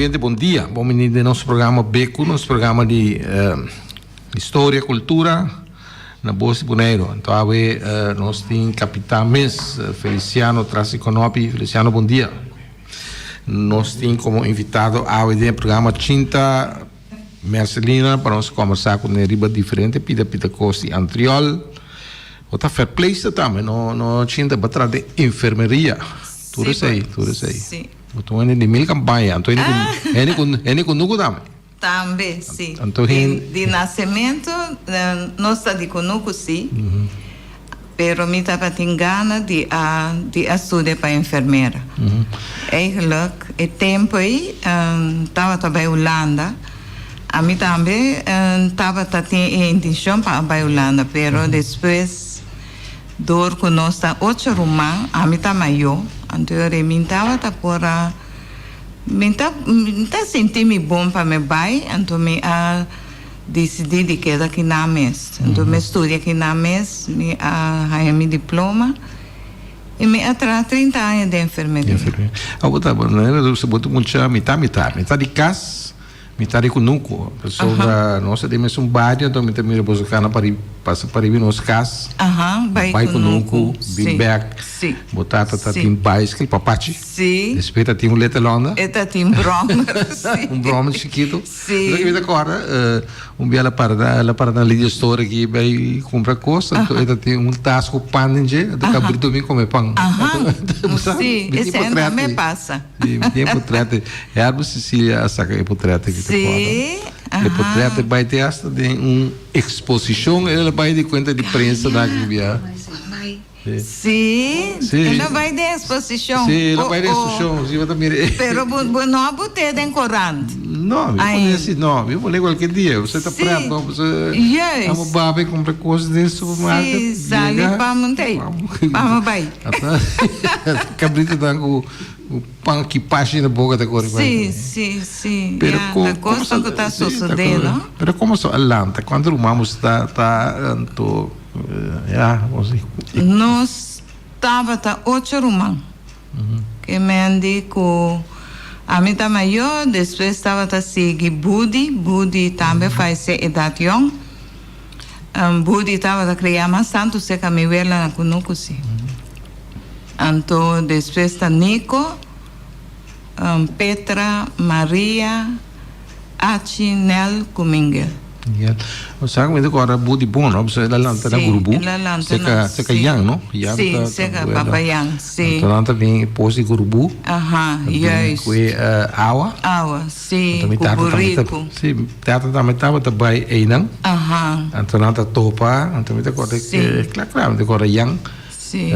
Televidente bon dia. Bon bini den nos programa Beku, nos programa di historia, cultura na Bos di Boneiru. Anto awe nos tin Capitán mes, Feliciano Trasikonopi. Feliciano bon dia. Nos tin como invitado awe den e programa Chinta Mercelina pa nos combersa cu ne riba diferente pida pida cos di Antriol. Bo ta verpleegster tambe, no no Chinta, bo ta traha den enfermeria. Tur esei, tur esei. Sí. Bo ta un hende di mil campaña, anto hende cu hende cu hende cu nuku tambe. Tambe, sí. Anto Di di nacemento nos ta di cunucu, sí. Pero mi tabatin gana di a di a studia pa enfermera. Eigenlijk e tempo ei tabata bai Hulanda. Ami tambe tabata tin e intencion pa a bai Hulanda, pero despues dor cu nos ta ocho ruman, ami ta mayo, anto e mi tabata por a mi ta mi ta sinti mi bon pa mi bai, anto mi a Disidí di keda kinan mes. Anto mi a studia kinan mes, mi a haña mi diploma i mi a traha 30 aña den enfermeria. Abo ta bo ta mucha mitá mitá, mitá di kas, mitá di kunuku. Pasobra nos ta den mesun bario, anto mi ta mira boso kana pariba, pasa pariba nos kas, bai kunuku, bin bèk. Bo tata ta tin baiskel, papachi. Despues ta tin un little Honda. E ta tin bròmer, si. Un bròmer chikitu. Sí. Lo ke mi ta kòrda, un bia el a para na, el a para na Lydia Store aki bai kumpra kos, anto e ta tin un tas ku pan den dje, anto kabritu bin kome pan. Aha, Bo sa? sí, Mi tin esei potret tambe ei. pasa. Sí, mi tin e potret ei. Herbert Cecilia a saka e potret aki, ta kòrda. Sí, E potret aha. ei bai te asta den un eksposishon, el a bai di kuenta di prensa na aki bia. Sí, Sí. e no bai den exposicion. Sí, e no Oh, bai den oh. exposicion. Sí, bo ta mira e. Pero bo, bo no a bot'é den corant. No, mi Ai. pone así, no, mi pone cualquier dia. Bo ta Sí. pret, no, bo Juist. Amo babe compra cos den supermarket. Sí, sali llega, pa montei. Vamos. Pa bai. Ata, cabrito dan cu, cu pan kipashi na boca ta corre bai. Sí, sí, sí. Pero Ja, co, ta como cos sa, cu ta sí, ta sosode, co, no? Pero como so a lanta? Cuanto ruman bo ta, ta, anto. Ya, bo si. Nos tabata ocho ruman. Ke men di ku ami ta mayó, despues tabata sigui Budi, Budi tambe falesé edat yòn. Budi tabata kriá mas tantu serka mi wela na kunuku si. Anto despues ta Nico, Petra, Maria, Achi, Nel ku Mingel. Mingel. O sea ku mi ta kòrda Budi bon no, pasobra el a lanta na Gurubu, Sí, el a lanta na, seka seka sí. Jan no, Jan Sí, ta ta seka buela. Papa Jan, sí. Anto nan ta bin pos di Gurubu, Aha, ta bin juist. ku e awa. Awa, sí, Anto mi ku tata tambe ta, buriku. sí, mi tata tambe tabata bai einan. Aha. Anto nan ta topa, anto mi ta kòrda Sí. kla kla mi ta kòrda Jan. Sí.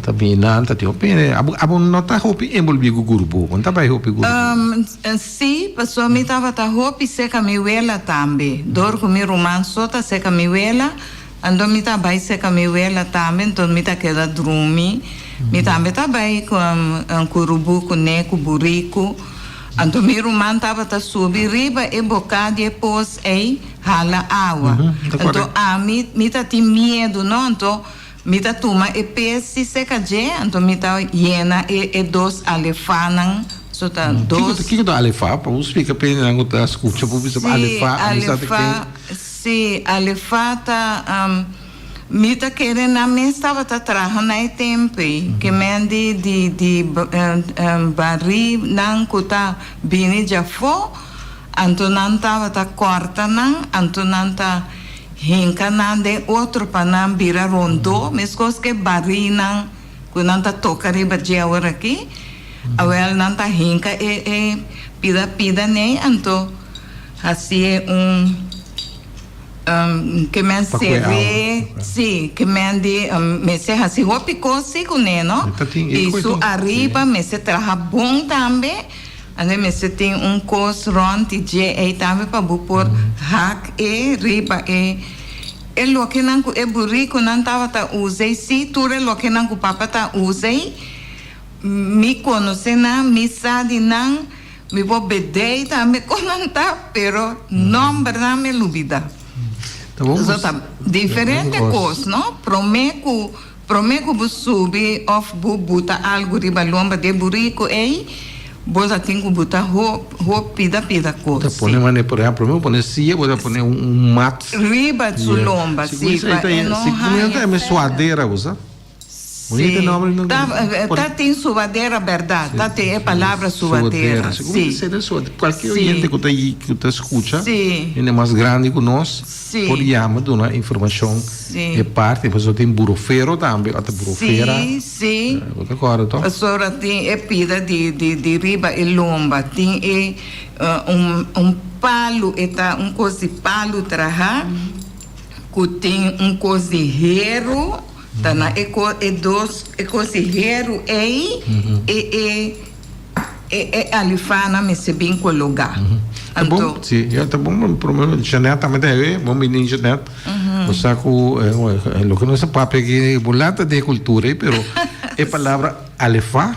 Ta bini nan ta tin hopi hende. Abo abo no ta hopi enbolbí ku grupo? Bo no ta bai hopi grupo? Sí, pasobra mi tabata hopi serka mi wela tambe. Dor ku mi ruman so ta serka mi wela, anto mi ta bai serka mi wela tambe, anto mi ta keda drumi. Mi tambe ta bai ku kurubu kuné, ku buriku. Anto mi ruman tabata subi riba e boká di e pos ei hala awa. Anto ami, mi ta tin miedu, no? Anto mi ta tuma e pes di seka dje, anto mi ta yena e e dos alefanan, so ta dos. Kiko ta alefa? Pa bo splika pa hendenan ku ta skucha por bisa Sí, alefa, ami sa ta ken. alefa, sí, alefa ta, mi ta kere nan mes tabata traha na e tempu ei, ke men di di di barinan ku ta bini djafó. Anto nan tabata kòrta nan, anto nan ta hinka nan den otro pa nan bira rondó, meskos ku e barínan ku nan ta toka riba dje aworakí. Awèl nan ta hinka e e pida pida nei, anto hasié un ke men Pa kue awa. ser'é, sí, ke men di mester hasi hopi kos sí kuné, no? E ta tin e I kue su tin, sí. ariba mester traha bon tambe. Ande mester tin un kos rònt di dje ei tambe pa bo por hak e riba e e lokenan ku e burikunan tabata usa ei. Sí, tur e lokenan ku papa ta usa ei, mi konosé nan, mi sa di nan, mi por bedei tambe kon nan ta, pero nòmbernan mi lubidá. So ta diferente kos, no? Promé ku. Promé ku bo subi òf bo buta algu riba lomba di e buriku ei, Bo ta tin ku buta hop hop pida pida Bo ta kos, pone si. manera, por ehempel, promé bo pone sia, bo ta pone un un mat. Riba su lomba, Si si, kuminsa pa e no si kuminsa haña ta e suadera bo sa. Si, ta ta tin subadera berdad, ta tin e palabra subadera, Si kuminsa si. sede suadera, kualke Si. oyente ku ta ku ta skucha, Si. hende mas grandi ku nos, Si. por yama duna informashon Si. e parti, pasobra tin burofero tambe, ota burofera. Si, si. Bo ta kòrda tò? Pasobra tin e pida di di di riba e lomba, tin e un un palu, e ta un kos di palu traha ku tin un kos di heru, ta na e ko e dos e kos di heru ei e e e e alifana mester bin kologá. Ta bon, Anto. si, ya ta bon, promé Jeanette tambe ta hebe, bon bini Jeanette. Bo sa ku loke nos a papia aki bo lata den e kultura ei, pero e palabra alefá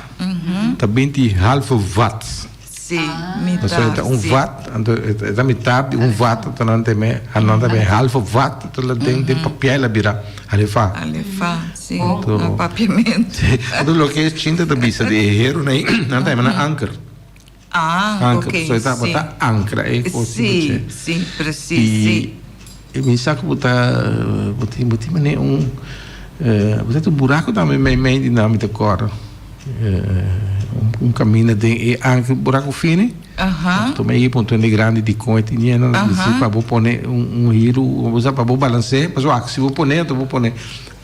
ta bin di halve vat. Si, mitar, Pasobra e ta un si. vat, anto e ta mitar di un vat, anto nan ta me, nan ta me halve vat, anto la den den papia el a bira alefá. Alefá, si, Anto, na papiamentu. Si, anto loke e chinta ta bisa di e herunan ei, nan ta yama nan anker. Ah, Anker, ok, pasobra e tabata si. ta ankra e kos Si, di si, precies, si. I mi sa ku bo ta, bo tin, bo tin manera un, bo ta tin un buraku tambe meimei di nan, mi ta kòrda. Un kaminda den e anker, buraku fini. Aha. Tuma e punto hende grandi dikon e tin yena, Aha. pa bo pone un hiru, bo sa pa bo balans'é, pasobra si bo pone, anto bo pone.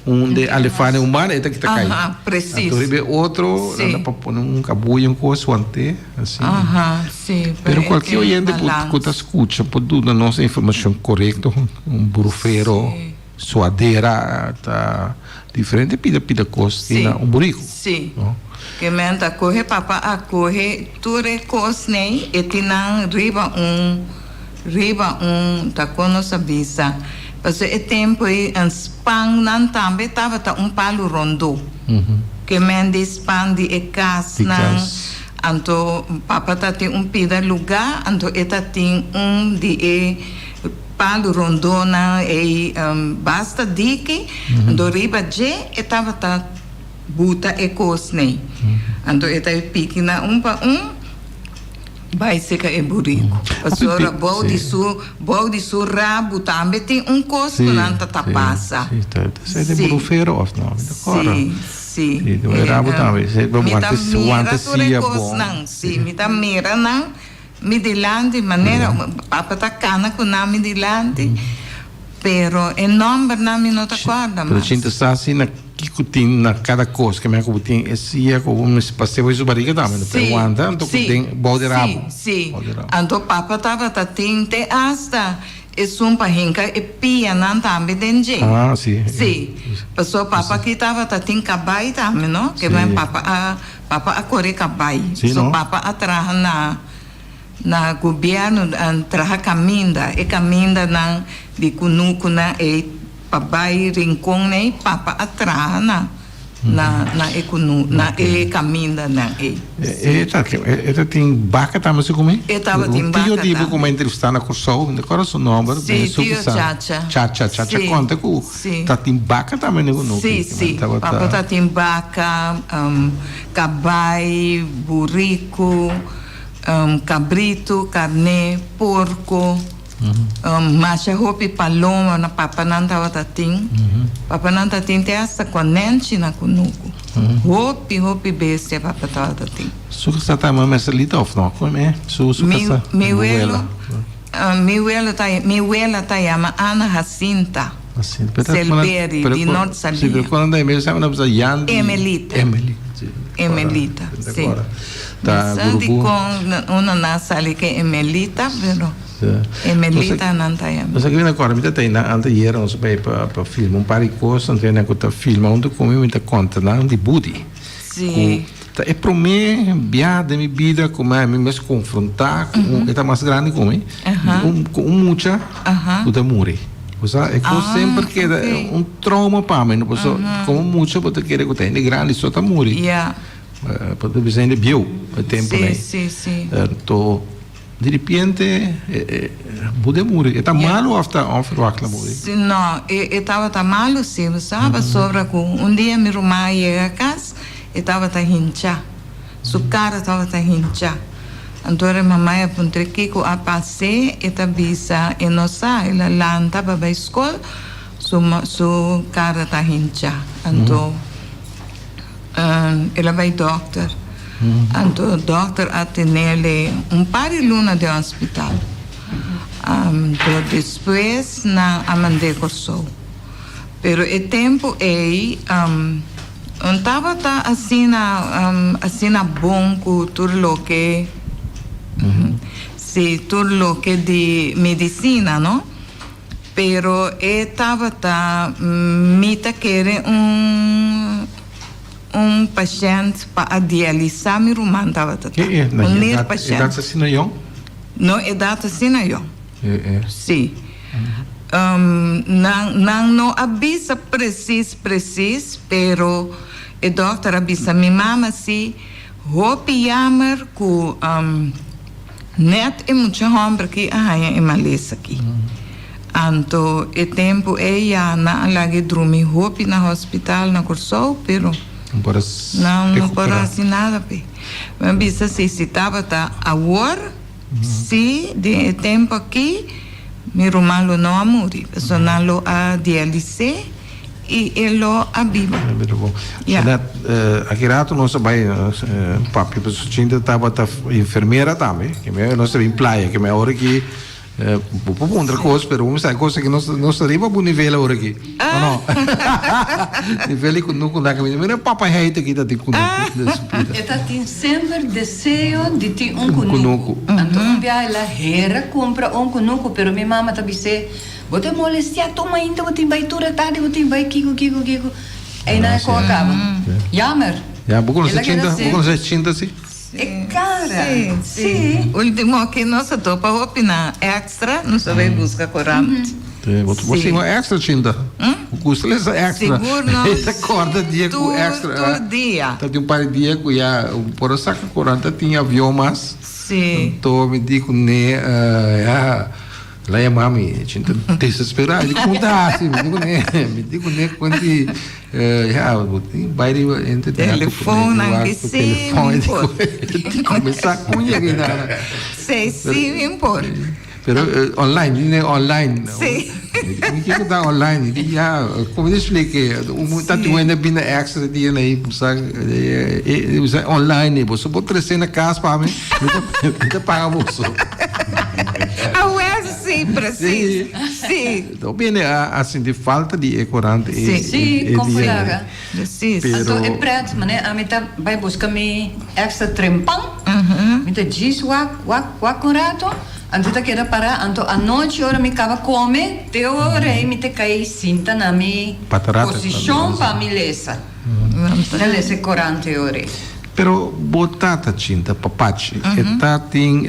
Un de alefane un banda e ta kita kai. Aha, precies. Anto riba e otro, Sí. nan ta pa pone un kabuya, un kos wante, asina. Aha, sí. Pero e kualkier tin oyente ku balans. ku ta skucha por duna nos e informashon korekto, un brufero, Sí. suadera, ta diferente pida pida kos tin Sí, na un buriku, sí. no? Ke men ta kohe papa a kohe tur e kosnan e tin nan riba un. Riba un ta kon nos a bisa, pasobra e tempu ei en span nan tambe tabata un palu rondó. Ke men di span di e kasnan, anto papa ta tin un pida lugá, anto e ta tin un di e palu rondónan ei basta diki, anto riba dje e tabata buta e kosnan. Anto e ta piki nan un pa un. Bai seka e buriku. Pasobra bou di su bou di su rabu tambe tin un kos ku nan ta ta pasa. Si, si. Si, burufero of no? Mi ta kòrda. Si, si. Si, e rabu tambe. Mi ta mira tur e kosnan. Si, mi ta mira nan mi dilanti manera papa ta kana ku nan mi dilanti. Pero e nòmbernan mi no ta kòrda mas. Pero chinta sa asina kiko tin na kada kos ke men ku bo tin e sia ku bo mester pas'é bo su bariga tambe no por wanta anto ku den bou di rabo. Si, si. Anto papa tabata tin te asta esun pa hinka e pianan tambe den dje. Ah, si. Si. Pasobra papa aki tabata tin kabai tambe no, ke men papa a papa a kore kabai. Si no. So papa a traha na. Na gobierno a traha caminda, e camindanan di cunucunan ey pa bay Rincon ey papa a traha na na na e cunu na e camindanan ey. E ta e ta tin baca tambe si cumi? E tabatin baca Un tio di bo tambe. cu mi a entrevista na Corsou, mi ta acorda su nomber, Si, tio Chacha. Chacha, Chacha conta cu ta tin baca tambe na e cunucu. Si, si, papa ta tin baca, cabay, burico. Kabritu, karné, porko, masha hopi paloma na papanan tabata tin. Papanan ta tin te asta konènchi na kunuku. Hopi, hopi bestia papa tabata tin. Su kasa ta mama Mercelita of no? Kon e? Su su kasa? Mi welo, mi welo ta, mi wela ta yama Ana Jacinta Selberi di Nort Saliña. Si, pero kon nan ta yama? Nan bisa Jan di. Emelita. Emelita, si. Emelita, si. Ta No sa gurubu. dikon uno na sali ke Emelita, pero Emelita nan ta yama. Nos a kere na kòrda, mi ta tei nan anteayer nos a bai pa filma un par di kos, anto nan ku ta filma huntu ku mi, mi ta konta nan di Budi. Sí. Ku ta e promé bia den mi bida ku mi mi mes konfrontá ku un, e ta mas grandi ku mi, ku un mucha ku ta muri. Osea, e kos semper keda un trauma pa mi, pasobra komo mucha bo ta kere ku ta hende grandi so ta muri. Ya. Pa ta bisa hende bieu e tempo Sí, nei. sí, sí. Anto di ripiente Buda muri. E ta malu of ta onverwacht la muri? Sí, no, e e tabata malu sí, bo sa, pasobra ku un dia mi ruman a yega kas, e tabata hinchá. Su kara tabata hinchá. Anto ora e mamai a puntr'é kiko a pas'é, e ta bisa e no sa. El a lanta pa bai skol, su su kara ta hinchá. Anto el a bai dòkter. Anto dòkter a tenele un par di luna den hospital. Anto despues nan a mand'é Kòrsou. Pero e tempu ei no tabata asina asina bon ku tur loke si tur loke di medisina no. Pero e tabata mi ta kere un un pashènt pa a dialisá mi ruman tabata ta. Un nir pashènt. Edat asina yòn? No edat asina yòn. Sí. Nan nan no a bisa presis presis pero e dòkter a bisa mi mama si hopi yamer ku nèt e mucha hòmber aki a haña e malesa aki. Anto e tempu ei ya nan a laga e drumi hopi na hospital na Kòrsou pero nan no por hasi nada p'e. Mi a bisa si si tabata awor. Sí, den e tempu akí mi ruman lo no a muri, pasobra nan lo a dialis'é i e lo a biba. Ya. Jeanette, aki rato nos a bai papia pasobra Chinta tabata enfermera tambe, ke mi nos ta bin playa, ke mi awor aki Bo por puntra cos, pero bo mester hay cosa que no no sta riba bo nivel ahora aki. O no? Nivel di kunuku na caminda. Mira papa heite aki ta tin kunuku den su bida. E ta tin semper deseo di tin un kunuku. Anto un biaha el a hera kumpra un kunuku, pero mi mama ta bis'é, Bo ta molestia tur mainta bo tin bai tur e tardi bo tin bai kiko kiko kiko. Einan e ko a kaba. Jammer. Ya, bo konoce Chinta? Bo konoce Chinta si? E cara. Sí, sí. Ultimo ki nos a topa hopi na extra, nos a bay busca corant. Sí, bo bo stima extra chinta. Bo gusta lesa extra. Sigur nos. E ta corda dia cu extra. Tur dia. Ta tin un par di dia cu ya por a saca corant ta tin avion mas. Sí. Anto mi di cu ne ya la yama mi chinta desespera. Di con ta haci? Mi di cu ne, mi di cu ne cuenti. Ya, bo tin bai riba internet. Telefoonnan ki sí mi por. Comenzá con yega nada. Sí, sí mi por. Pero online, dine online. Sí. Mi kiko ta online, di ya, como te explique, un ta tin wende bina extra dia na i busa usa online, bo so bo trece na cas pa mi, mi ta paga boso. Awel sí, precies. Sí. Lo bini a sinti falta di e korant e Sí, e kon dia por laga. Precies. Pero Anto e pret, mane ami ta bai buska mi extra trempan, mi ta djis wak, wak, wak un rato, anto ta keda para, anto anochi ora mi kaba kome, te ora ei mi ta kai sinta na mi Patarata. posishon pa mi lesa. Mi ta lesa e korant e ora ei. Pero bo tata chinta, papachi, e ta tin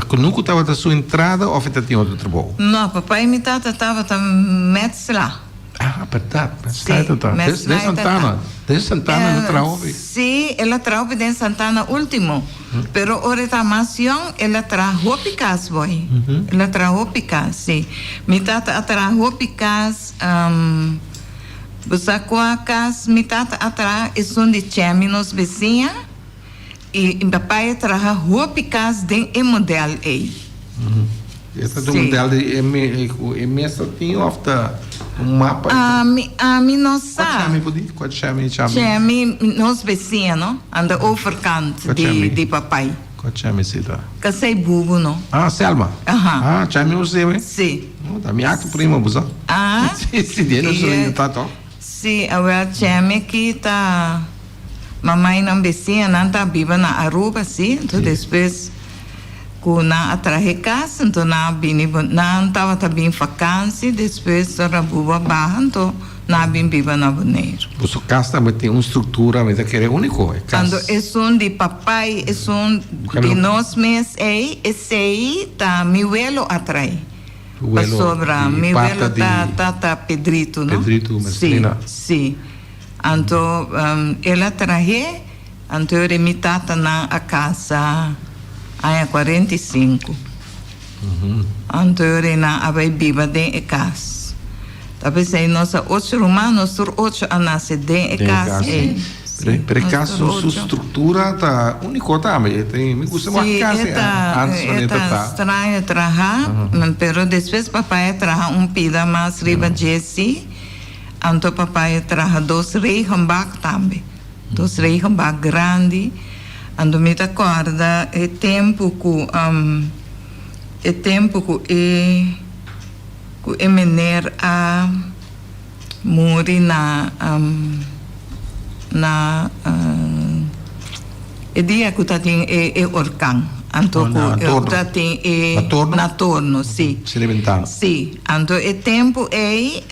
kunuku tabata su entrada of e ta tin otro trabou? No, papá i mi tata tabata metsla. Ah, berdad, metsla e tata. Den Santana, den Santana el a traha hopi. Sí, el a traha hopi den Santana ultimo. Pero ora e ta mas yòn, el a traha hopi kas, boy. El a traha hopi kas, sí. Mi tata a traha hopi kas. Bo sa kua kas mi tata a traha? Esun di Chemi, nos besiña. I mi papá a traha hopi kas den e modèl ei. E ta un modèl di e ku e mes ta tin òf ta un mapa? Ami, ami no sa. Kua Chemi por di? Kua Chemi, Chami? Chemi, nos besiña, no? Aan de overkant di di papai. Kua Chemi si ta? Kasei bubu, no? Ah, Selma. Aha. Ah, Chemi José, we? Si. No, ta mi acto primo, bo sa? Ah. Si, si, di nos linda ta to. Si, awel Chemi ki ta mamai nan besiña, nan ta biba na Aruba, si. Enton despues cu nan a trahe cas, enton nan a bini, nan tabata bin vakantie, despues ora buba baha, enton nan a bin biba na Boneiru. Boso cas tambe tin un structura, mi ta kere unico, e cas. Anto esun di papai, esun di nos mes ey, esey ta mi welo a trae. Pasobra mi welo ta tata Pedrito, no? Pedrito, Mercelina. Si, si. Anto el a trah'é, anto e mi tatanan a casa aña 45. Anto e nan a bai biba den e cas. Ta p'esei nos a ocho ruman, nos tur ocho a nace den e cas ei. Sí, Pero e nos cas tur su, su ocho. structura ta unico tambe. E tin, mi gusta wak Sí, cas e ta, antes e wanneer ta ta ta. straño traha, pero despues papa a traha un pida mas riba dje sí. Anto papa a traha dos regenbak tambe, dos regenbak grandi. Anto mi ta corda e tempo cu, e tempo cu e, cu e meneer a. Muri na na e dia ku ta tin e e orkan anto ku ta tin e na torno si si anto e tempu ei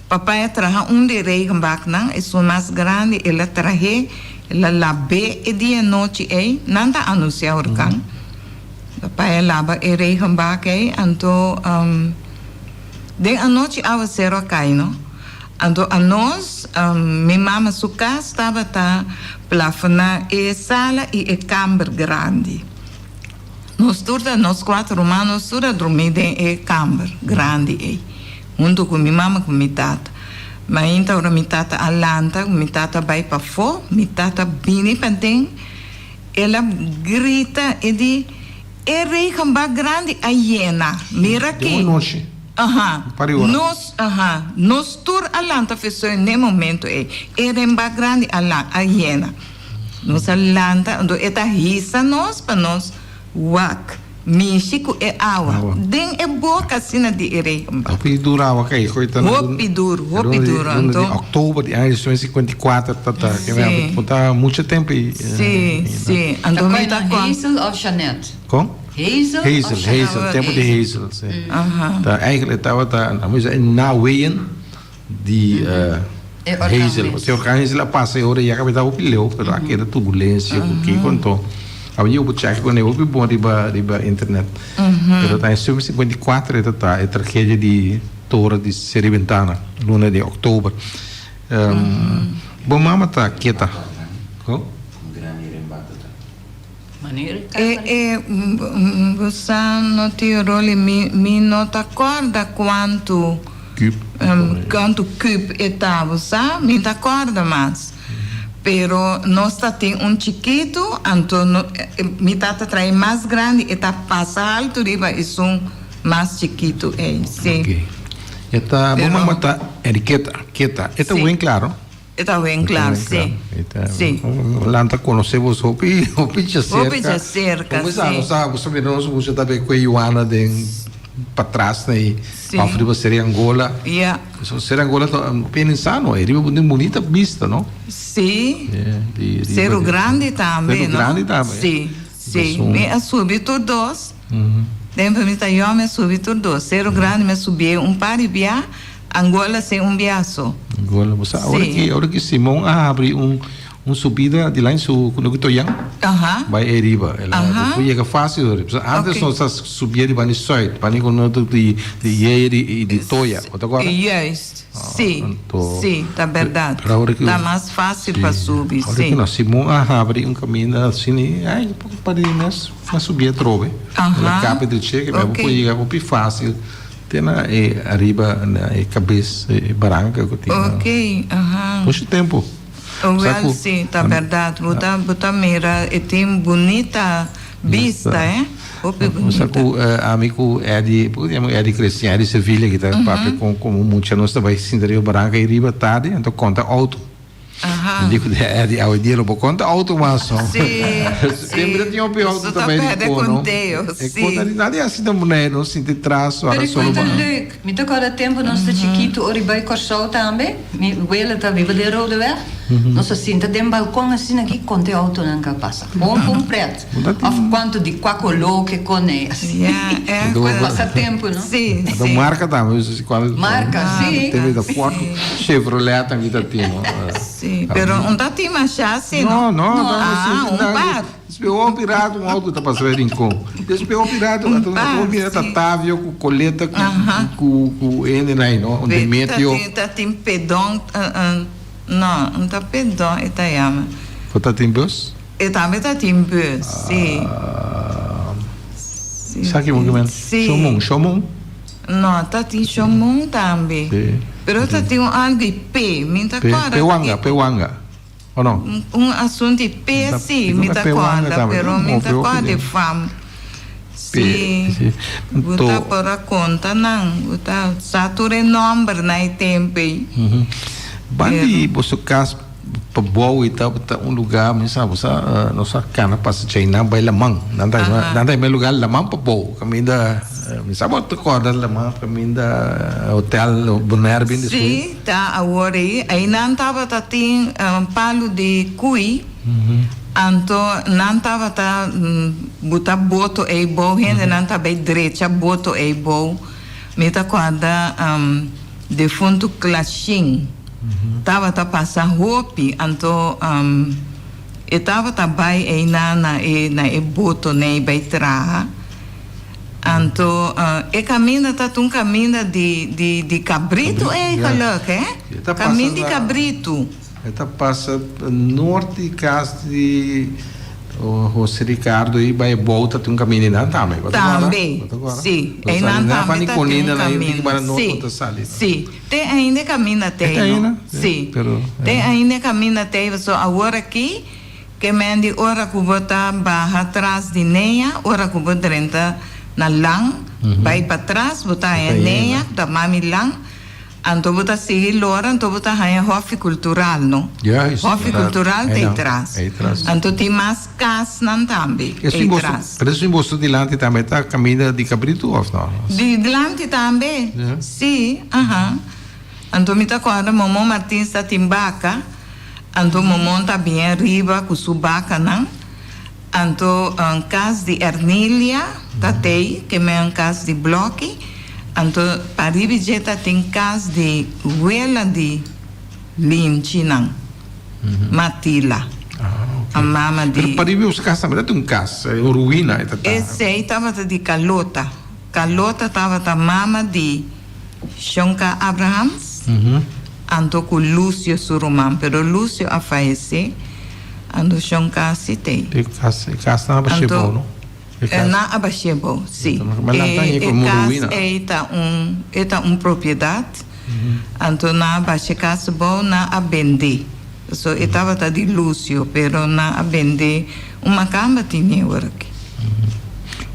papa a traha un di regenbaknan esun mas grandi el a trah'é el a lab'é e dia nochi ei nan ta anunsia orkan papa a laba e regenbak ei anto. Den anochi awasero a kai no. Anto anos, mi mama su kas tabata plafona e sala i e kamber grandi. Nos tur ta, nos kuater ruman, nos tur a drumí den e kamber grandi ei, huntu ku mi mama ku mi tata. Mainta ora mi tata a lanta, mi tata a bai pafó, mi tata bini paden, el a grita, e di, E regenbak grandi a yena. Mira Den ki. un nochi. Aha. Un par di ora. Nos, aha. Nos tur a lanta fesoy n'e momento ei. E renbak grandi a la, a yena. Nos a lanta, anto e ta hisa nos pa nos wak mishi ku e awa. Awa. Den e boka asina di e regenbak. Hopi duru awa kai. Koe ta na Hopi duru, hopi duru. luna di Anto. oktober di aña 1954 ta ta. Sí. Bo ta mucho tempo ei. Sí, sí. Ta Anto mi koe ta nan kon. Hazel of Jeanette? Kon? Hazel of Hazel, Jeanette? Hazel, tempo di Hazel, sí. Aha. Ta eigenlijk tabata, laat me zeggen, na weeën di E orkaan Hazel. mes. E orkaan Hazel a pasa e ora ya kabita hopi leu, pero a keda turbulencia ku kiko anto. Awe yo por check ku ne hopi bon riba riba internet. Pero ta en 54 e ta ta e tragedia di Torre di Seri Bentana, luna di oktober. Bo mama ta keta. Ko? E e bo sa no tin roli mi mi no ta corda cuanto cuanto cub e ta bo sa mi ta corda mas pero nos ta tin un chikito anto no mi tata trae mas grandi e ta pasa alto riba esun mas chikito ey si. Ok e ta bo mama ta Enriqueta keta e ta buen claro. E ta wen klar, si. Si. Lanta konosé bos hopi, hopi djaserka. Hopi djaserka, si. Como sa, nos sa, nos mira nos mucha ta be kue Juana den patras na e Si. of riba Seri Angola. Ja. So Seri Angola ta hopi insano, e riba un bunita bista, no? Si. Yeah, di riba Seru di- Grandi tambe, Seru no? Grandi tambe. Si, si. Esun- Mi a subi tur dos. Tempo mi ta yòn mi a subi tur dos. Seru Grandi mi a subié un par di bia. Angola sin un biaso. Angola, bo sa, ora Sí. ki, ora ki Simon a habri un, un subida di lijn su kunuku Toyan, Aha. bai ei riba. El a, Aha. bo yega fácil ora. Pasobra antes Ok. nos a subia di bani Zuid, bani kunuku di, di Yeyer i, i di Toya. Bo ta acorda? Juist, sí, anto- sí, ta berdad. Pero ora ki- Ta mas fácil pa subi, Ora ki sí. no, Simon a habri un kaminda asina, ai, poko pa di mes, a subi atrobe. Aha. El a kapi di cheke, bo Ok. por yega hopi fácil. Te na e ariba na e kabes e baranka ku tin. Ok, aha. Mucho tempo. Wel si, ta berdad. Bo ta bo ta mira e tin bunita bista eh. Hopi bunita. Sa ku ami ku Eddie, por ku yama Eddie Christian, Eddie Sevilla ki ta papia kon komo mucha nos ta bai sinta riba baranka ei riba tardi anto konta outo. Aha. Dico di Eddie, awe dia lo bo conta auto mas no. Sí, sí. Siempre tin hopi auto Eso ta tambe di perde cono. conteo, E sí. conta di nadie asina ta Bonaire, no sinti traso, Pero ara ik solo vond het ba. leuk. Mi ta acorda tempo nos ta chikito ora bai Corsou tambe. Mi wela ta biba den Rodeweg. Nos a sinta den balcon asina aki conta e autonan ka pasa. Gewoon pa un pret. Of cuanto di cua color ke cone. Ja, echt. Pasa tempo, no? Sí, Anto sí. marca tambe, si cual. Marca, sí. Teme da Ford, Chevrolet tambe ta tin, no? Sí, pero un ta tin masha así, no? No, no, No. Ah, un par. Despues hopi rato un auto ta pasa Rincon. Despues hopi rato Un anto par, bo mira ta sí. Tavio cu Coleta cu Aha. cu cu hende ahí, no? Un Ve, ta Demetrio. tin, ta tin pedon, no, un ta pedon e ta yama. Bo ta tin bus? E tambe ta tin bus, sí. Sí. Sa ki bo men? Sí. Shomon, Shomon? No, ta tin Shomon tambe. Sí. Pero ta tin un algo y P, mi ta P, corda. Pewanga, Pewanga. O no? Un asuntu di pe si mi ta kòrda, pero mi ta kòrda di fam. Si, bo ta por a konta nan, bo ta sa tur e nòmbernan e tempu ei. Ban di boso kas pa bou i tabata un lugá, mi sa bo sa, nos a kana pasa djei nan bai laman. Nan ta nan ta hima e lugá laman pa bou, kaminda, mi sa bo ta kòrda laman kaminda hotel Bonaire bin despues. Si, ta awor ei, einan tabata tin palu di kui. Anto nan tabata buta boto ei bou, hendenan ta bay drecha boto ei bou. Mi ta corda defuntu Clashin tabata pasa hopi, anto e tabata bay einan na e na e botonan ei bay traha. Anto e caminda ta un caminda di di di cabritu eigenlijk, hè? Caminda di cabritu. E ta pasa noord di cas di Jose Ricardo y bay bou ta tin un caminda eynan tambe. Bo ta corda? Tambe, Bo ta corda? si. Eynan tambe ta tin un caminda. Si, si. Te ainda e caminda te E ta no. ainda? Si. Pero, Te ainda e caminda te pasobra awor aki ke men di ora cu bo ta baha tras di Nea, ora cu bo drenta na Lan, bay patras bo ta haña Nea, ta mami Lan. Anto bo ta sigui lora, anto bo ta haña hòfi kultural, no? Juist. Hòfi kultural ta Ei ei tras. Ei tras. Anto tin mas kasnan tambe Esun ei boso, tras. pero esun boso dilanti tambe ta kaminda di Cabritu òf no? Di dilanti tambe, Ja. si, aha. Anto mi ta kòrda Momon Martins ta tin baka, anto Momon ta bien ariba ku su bakanan. Anto un kas di Ernilia ta tei, ke men un kas di blòki. Anto paribi dje ta tin kas di wela di Linchinan, Matila, a mama di. Pero paribi boso kas tambe ta tin un kas, un ruina e ta ta. Esei tabata di Kalota. Kalota tabata mama di Shonka Abrahams, anto ku Lucio su ruman, pero Lucio a fayesé, anto Shonka si t'ei. E kas, e kas nan a bashé bou, no? E kas. Nan a bashé bou, si. Ma nan ta E haña komo kas ruina. ei ta un, e ta un propiedat, anto nan a basha e kas bou, nan a bendé. So e tabata di Lucio, pero nan a bende un makamba tin awor aki.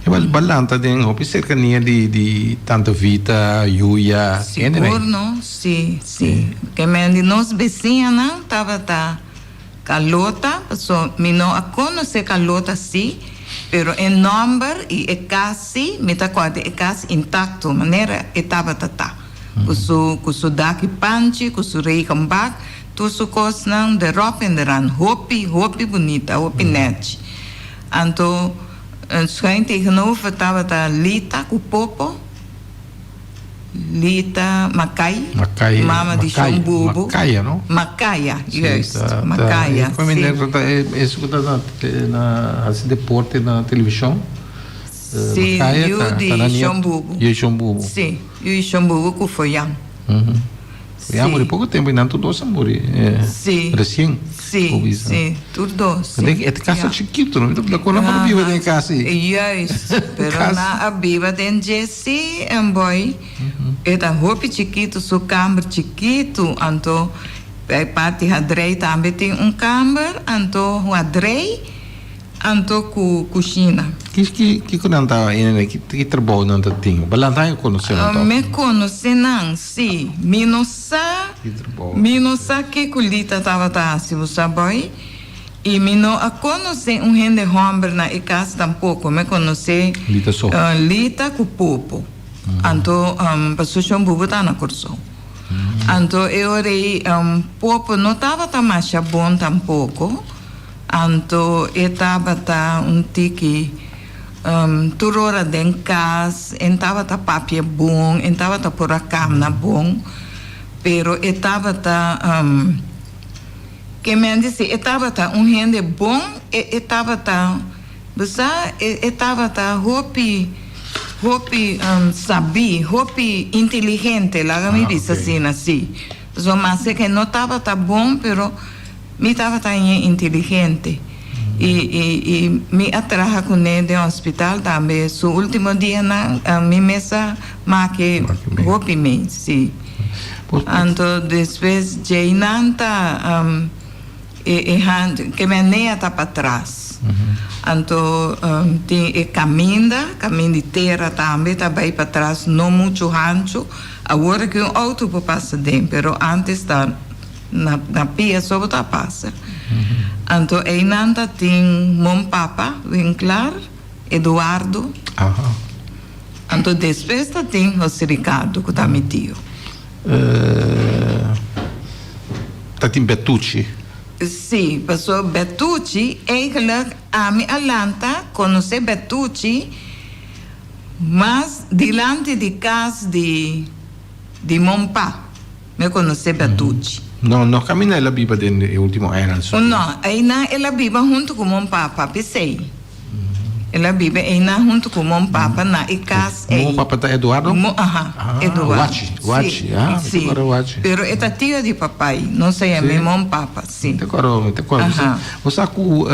E ba lanta den hopi serkania di di Tante Vita, Yuya, hende Sigur no, si, si. Ke men di nos besiñanan tabata Carlota, paso mi no a konosé Carlota si, pero e nòmber i e kas si, mi ta kòrda e kas intakto manera e tabata ta. Ku su ku su daki panchi, ku su regenbak. Tur su kosnan de ròp en de ran. Hopi, hopi bunita, hopi nèchi. Anto, schuin tegenover tabata Lita ku Popo, Lita Makai, Makai, mama di Makaya, Shon Bubu. Makaya, no? Makaya, Sí, juist, ta, ta, Makaya, e ku mi sí. ta, ta, e, esun ku ta na, na hasi deporte na televishon. Sí, Makaya yu ta, di ta na Shon nieto, Bubu. yu di Shon Bubu. Sí, yu di Shon Bubu ku Foyan. Ya muri poco tempo y nan tur dos a muri Sí. recien. Sí, sí, tur dos. Sí. E casa chiquito, no? La con nan por biba den e casa ei. Juist, pero nan a biba den dje sí en boy. E ta hopi chiquito, su kamber chiquito, anto e parti hadrei tambe tin un kamber, anto hadrei. Anto ku kushina. Ki kiko nan ta hende ki ki trabou nan ta tin? Bo lanta e konosé nan tòg? Mi konosé nan, sí. Mi no sa, Ki trabou? mi no sa kiko Lita tabata hasi, bo sa bòi. I mi no a konosé un hende hòmber na e kas tampoko. Mi konosé Lita so. Lita ku Popo. Anto pasobra shon Bubu ta na Kòrsou. Anto e ora ei Popo no tabata masha bon tampoko. Anto e tabata un tiki tur ora den kas, en tabata papia bon, en tabata por a kamna bon, pero e tabata, ke men disi, e tabata un hende bon, e e tabata, bo sa, e e tabata hopi, hopi sabí, hopi inteligente, laga mi bisa asina, si. Pasobra maske ke no tabata bon, pero. Mi tabata hende inteligente y y mi a traha cune den hospital tambe. Su ultimo dianan mi mes a make hopi mee, si. Anto despues djeinan ta. E e hand ke men nea ta patras. Anto tin e kaminda, kamin di tera tambe ta bai patras no muchu hanchu. Awor aki un outo por pasa den pero antes ta na na pia so bo ta pasa. Anto einan ta tin mon papa Winklaar, Eduardo. Anto despues ta tin José Ricardo ku ta mi tio. Ta tin Bertucci. Sí, pasobra Bertucci, eigenlijk ami a lanta konosé Bertucci mas dilanti di kas di di mon pa mi a konosé Bertucci. No, no kaminda el a biba den e ultimo añanan su. No, einan el a biba huntu ku mon papa, p'esei. El a biba einan huntu ku mon papa na e kas ei. Mon papa ta Eduardo? Mo, aha, Ah, Eduardo. Wachi, Wachi, Sí, ah, mi ta sí. kòrda Wachi. Pero e ta tio di papai, nos a yam'é Sí. mon papa, sí. Mi ta kòrda, mi ta kòrda. Aha. Bo sa ku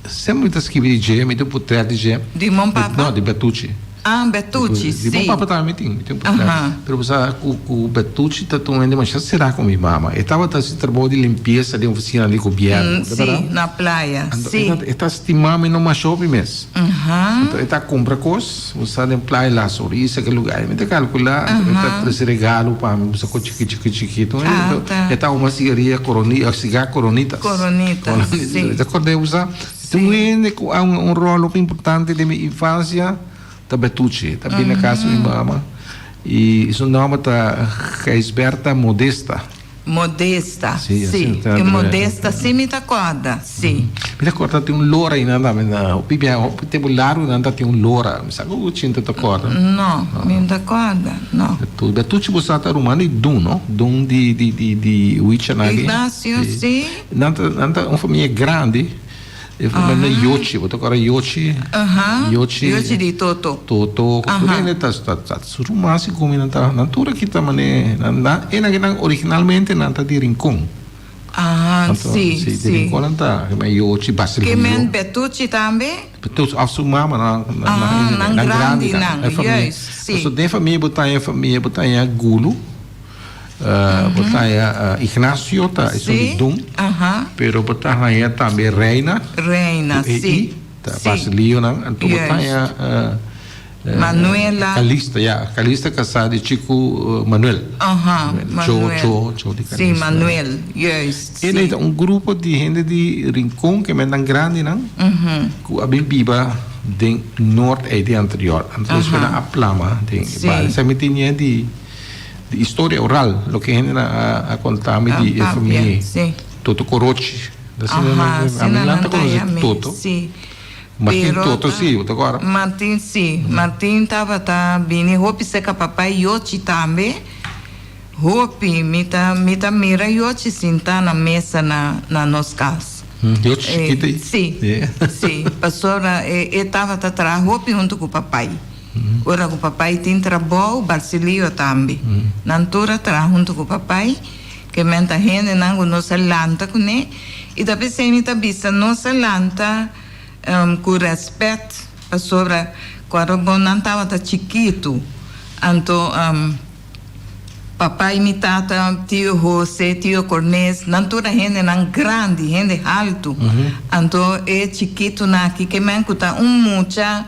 semper mi ta skibi di dje, mi tin un potret di dje. Di mon papa? No, di Bertucci. Ah, Bertucci, Di sí. mon papa tambe mi tin, mi tin un potret. Aha. Pero bo sa ku ku Bertucci ta un hende masha será ku mi mama. E tabata hasi trabou di limpiesa den ofisina di gobièrnu, ta Sí, bèrdat? na playa, Anto sí. e ta e ta stima mi no masha hopi mes. Aha. Anto e ta kumpra kos, bo sa den playa La Sonrisa, ke lugá ei mi ta kalkulá, anto e ta trese regalo pa mi, bo sa kos chiki chiki chikitu. Ah, Anto ta. e ta huma sigaria coroni, sigar Coronitas. Coronitas, sí. Mi ta kòrda bo sa. Sí. Un hende ku a hunga un ròl hopi importante den mi infansia ta Bertucci. Ta bini na kas di mi mama i su nòmber ta Gijsberta Modesta. Modesta, Sí, sí. asina ta E e Modesta sí mi ta kòrda, sí. Mi ta kòrda tin un lora einan tambe na hopi biaha, hopi tempu largu nan ta tin un lora. Mi sa ku Chinta ta kòrda. No, mi no ta kòrda, no. Bertucci bo sa ta ruman di Dun, no? Dun di di di di Huichanaki. Ignacio, sí. Nan ta nan ta un famia grandi. E famia na Yochi, bo ta kòrda Yochi? Aha, Yochi. Yochi di Toto. Toto, Aha. tur hende ta ta ta su ruman si komi nan ta nan tur aki ta mane nan nan e nan nan originalmente nan ta di Rincon. Aha, Anto, si, si, di si. Rincon nan ta, ke men Yochi, Basilio. Ke men Bertucci tambe? Bertucci of su mama nan nan Ah, nan nan grandi grandi nan, nan, e famia. juist, si. Paso den famia bo ta haña famia bo ta haña Gulu. Bo ta haña Ignacio ta esun di Dun, pero bo ta haña tambe Reina, Reina, ku e si, i, ta si. Basilionan, anto bo ta haña Manuela. Calista, ya, Calista kasá di Chiku Manuel. Aha, Cho, Manuel. Cho, Cho di Si, Calista. Manuel, juist, si. E ta un grupo di hende di Rincon ke mennan grandinan ku a bin biba den Noord ei di anterior. Anto despues nan a plama den e bario. Esei mi tin ñe di. Di historia oral, loke hendenan a konta mi di e famia Toto Korochi. Aha, A mi nan ta konosé Toto. Martin Toto si, bo ta kòrda? Martin si, Martin tabata bini hopi serka papá Yochi tambe. Hopi, mi ta mi ta mira Yochi sintá na mesa na na nos kas. Yochi chikito ei? Si, si, pasobra e tabata traha hopi huntu ku papai. Ora ku papai tin trabou, Barsilio tambe. Nan tur a traha huntu ku papai, ke men ta hendenan ku nos a lanta kuné. I ta p'esei mi ta bisa nos a lanta ku rèspèt, pasobra ku bo nan tabata chikitu. Anto Papai, mi tata, tio Jose, tio Cornes, nan tur a hendenan grandi, hende haltu. Anto e chikitunan aki ke men ku ta un mucha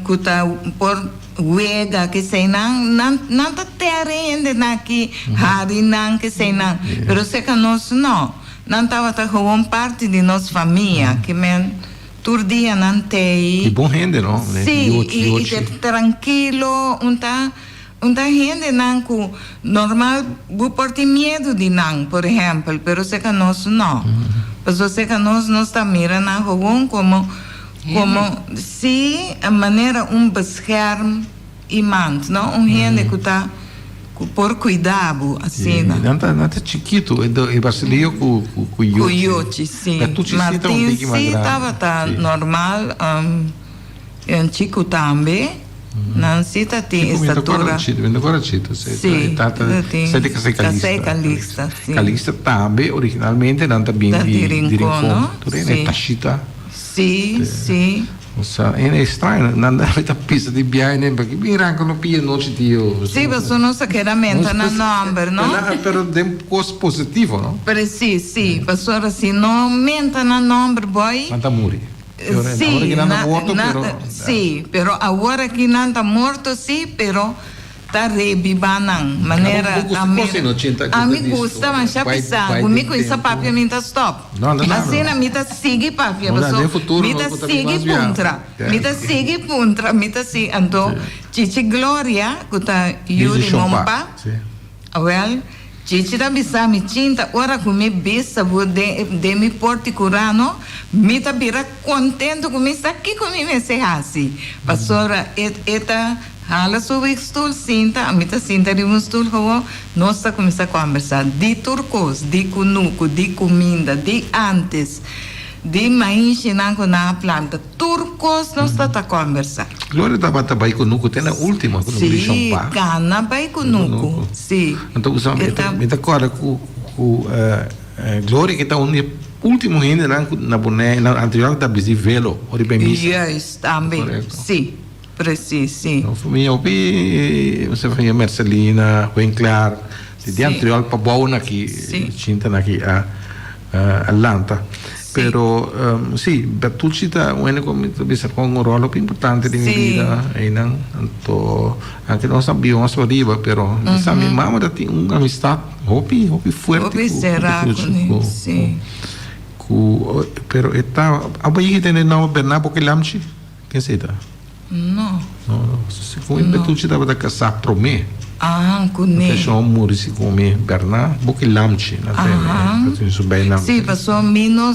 ku ta por wega kesei nan, nan nan ta tera e hendenan aki, hari nan kesei nan. Pero serka nos no. Nan tabata gewoon parti di nos famia ke men tur dia nan tei. I bon hende no? Sí, i te trankilo, un ta. Un ta hendenan ku normal bo por tin miedu di nan, por ehèmpel, pero serka nos no. Pasobra serka nos, nos ta mira nan gewoon komo, komo si manera un bescherm iemand, no? Un hende ku ta, ku por kuida bo asina. Nan ta, nan ta chikitu, e Basilio ku, ku, ku Yochi. Ku Yochi, si. Bertucci si ta un Martin tiki mas si grandi. tabata normal, en chiku tambe. Nan si ta tin estatura. Mi ta kòrda Chito, si. Si, ta tin. Sa di Kasei Kalista. Kasei Kalista, si. Kalista tambe originalmente nan ta bin di Rincon, no? Tur e Tashita. Si, si. Sa e extraño, nan ta pisa di biahe nen pa ki bin ranka no pia nochi tio. Sí, pasobra nos a keda menta nan nomber, no? Pero den kos positivo, no? Precies, sí, pasobra si no menta nan nomber boy. Nan ta muri. Sí, Awor aki nan ta morto, pero. Sí, pero awor aki nan ta morto, sí, pero. Ta rebiba nan manera ta mira. Ami gusta masha bisa ku mi kuinsa papia mi ta stop. Asina mi ta sigui papia paso mi ta sigui puntra mi ta sigui puntra mi ta sigui anto Chichi Gloria ku ta yu di Mompa awel Chichi ta bisa mi chinta ora ku mi bisa bo den mi porti kurano mi ta bira kontento ku mi sa kiko mi mester hasi pasobra e ta Hala su wigstoel sinta, ami ta sinta riba un stoel gewoon, nos ta cuminsa combersa di tur cos, di cunucu, di cuminda, di antes, di maishinan cu nan a planta, tur cos nos ta ta combersa. Gloria tabata bay cunucu te na ultimo, cunucu di Shon Pa. Si, cana bay cunucu, si. Anto usa mi ta corda cu cu Gloria ke ta un di e ultimo hendenan cu na Bonaire, na anterior ta bisti velo ora di bay misa. Juist, tambe, si. Precies, si. Nos famia hopi, nos famia Mercelina, Winkler, di di anterior pa bou na ki, chinta na ki a a lanta. Pero si, Bertucci ta un hende ku mi ta bisa con un rol hopi importante den mi bida einan. Anto, anke nos a biba mas pariba, pero mi sa mi mama ta tin un amistad hopi, hopi fuerte ku Bertucci. Ku, pero e ta, abo yigi tende nomber Bernard Bokilamchi? Ken esei ta? No. No, no. Segun e Bertucci tabata kasá promé. Ah, kuné. Anto shon muri segun mi Berna Boki Lamchi nan tene. Aha. Ta tin su beinam. Sí, pasobra mi no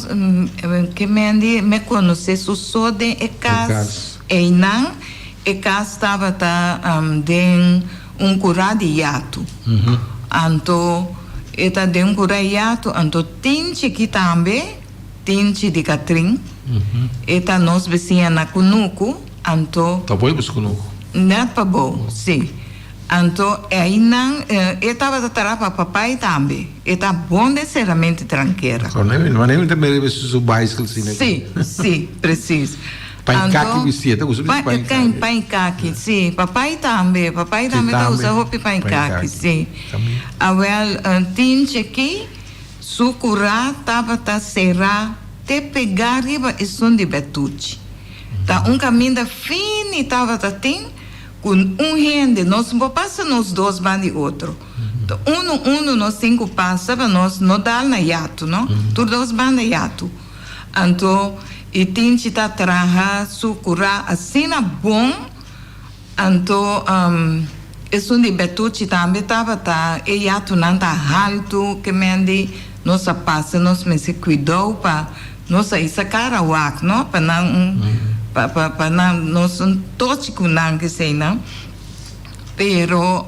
ke mendi me konosé su so den e kas einan. E kas tabata den un kurá di yatu. Anto e ta den un kurá di yatu, anto tin chikí tambe. Tinchi di Catrin, e ta nos bisiña na Cunucu, anto. Ta boy bus Cunucu? Net pa bou, si. Anto einan e tabata traha pa papai tambe. E ta bon den seramente trankera. Wanneer mi ta mira su su bicycle si na. Si, si, precies. Pan kaki bisti, e ta gusta bisti pan kaki. Pan kaki, si. Papai tambe, papai tambe ta usa hopi pan kaki, si. Awel, Tinchi aki. Su kurá tabata será te pegá riba esun di Bertucci. Ta un kaminda fini tabata tin ku un hende, nos no por pasa nos dos ban di otro. Ta unu unu nos tin ku pasa pa nos no dal na yatu, no. Tur dos banda yatu. Anto i Tinchi ta traha su kurá asina bon. Anto esun di Bertucci tambe tabata e yatunan ta haltu ke men di nos a pasa nos mester kuidou pa nos a isa kara wak no pa nan un pa pa pa nan nos un tochi ku nan keseinan pero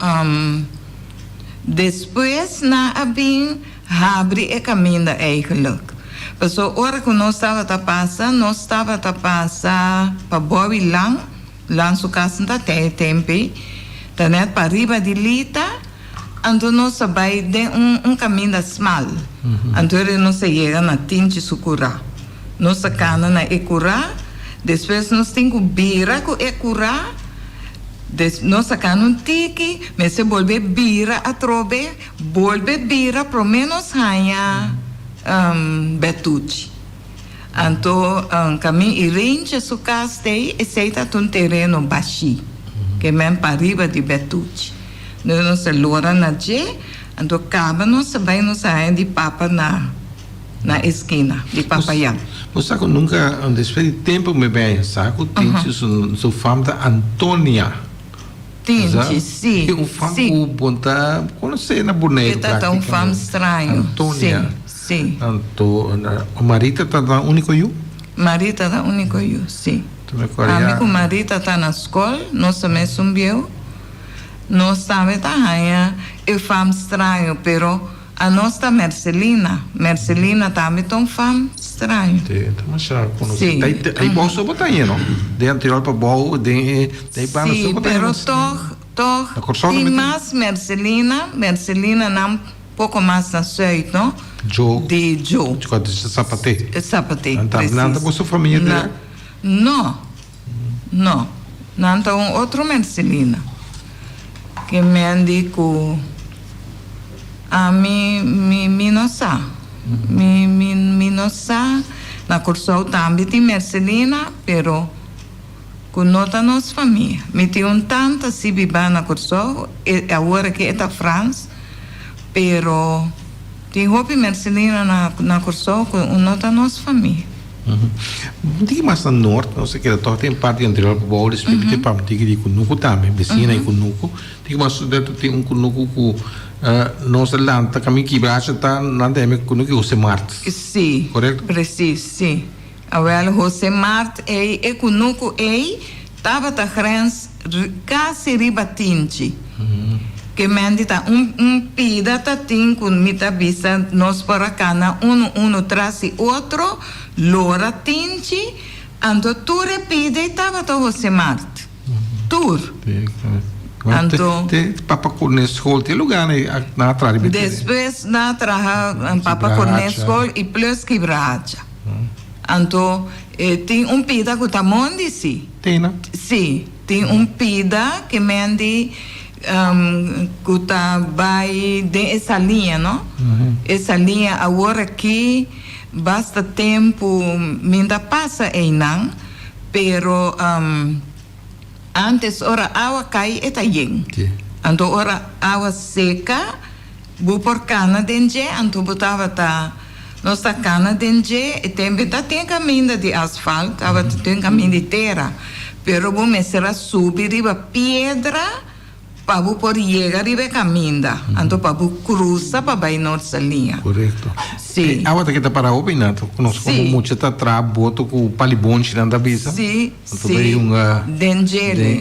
despues nan a bin habri e kaminda eigenlijk pasobra ora ku nos tabata pasa nos tabata pasa pa Bowie Lang. Lan su kas nta te e tempi ta net pa riba di Lita, anto nos a bai den un un kaminda smal. Anto eri nos a yega na Tinchi su kurá. Nos a kana na e kurá, despues nos tin ku bira ku e kurá, des nos a kana un tiki, mester bolbe bira atrobe, bolbe bira promé nos haña Bertuchi. Anto kamin i Rintje su kas tei, esei ta un tereno bashí, ke men pariba di Bertucci. Nos nos a lora na dje, anto kaba nos a bai nos a haña di papa na na eskina, di papa Jan. Bo sa ku nunka, despues di tempu mi bai sa ku Tinchi su su fam ta Antonia. Tinchi, si, Un fam ku bo ta konosé na Boneiru E ta ta un fam straño, Antonia. si. Sí. Anto Marita ta nan úniko yu? Marita ta úniko yu, sí. Ami ku Marita ta na skol, nos ta mesun bieu. Nos tambe ta haña e fam straño, pero anos ta Mercelina. Mercelina tambe ta un fam straño. Sí, ta masha konosí. Sí. Ei bou so bo ta haña, no? Den anterior pa bou, den e, den e banda so bo ta haña. Sí, pero tog, tog tin mas Mercelina, Mercelina nan. Poko mas na zuid, no? Djo. Di djo. Djo di Sapaté. Sapaté, precies. Nan ta boso famia direct? No. No, nan ta un otro Mercelina. Ke men di ku ami mi mi no sa. Mi mi mi no sa. Na Kòrsou tambe tin Mercelina, pero ku no ta nos famia. Mi tin un tanta si bibá na Kòrsou, e awor aki e ta Frans, pero tin hopi Mercelina na na Kòrsou ku no ta nos famia. Un tiki mas na nort, nos a keda tòg den parti anterior pa bou, despues mi tin papia un tiki di kunuku tambe, besina i kunuku. Tiki mas dentro tin un kunuku ku nos a lanta kaminda Kibracha ta, nan ta yama e kunuku Jose Mart. Sí, Korekto? presis, sí. Awel, Jose Mart ei, e kunuku ei tabata grens kasi riba Tinchi. Ke mendi ta un un pida ta tin ku mi ta bisa nos por a kana unu unu tras di otro lora Tinchi, anto tur e pida ei tabata Jose Mart. Tur. Anto. Te Papa Cornel School te lugar nan nan a traha riba e tereno. Despues nan a traha Papa Cornel School i plus Kibrahacha. Anto e tin un pida ku ta mondi si. Tena? Si, tin un pida ke mendi ku ta bai den e saliña no. E saliña awor aki basta tempu mi ta pasa einan pero antes ora awa kai e ta yen. Anto ora awa seka bo por kana den dje anto bo tabata Nos ta kana den dje, e tembe ta tin kaminda di asfalt, tabata tin kaminda di tera, pero bo mester a subi riba piedra pa bo por yega riba e kaminda, anto pa bo krusa pa bai Noord Saliña. Korekto. Si. E awa ta keda para hopi na, nos komo mucha ta traha boto ku palibonchinan ta bisa. Si, si. Den djele.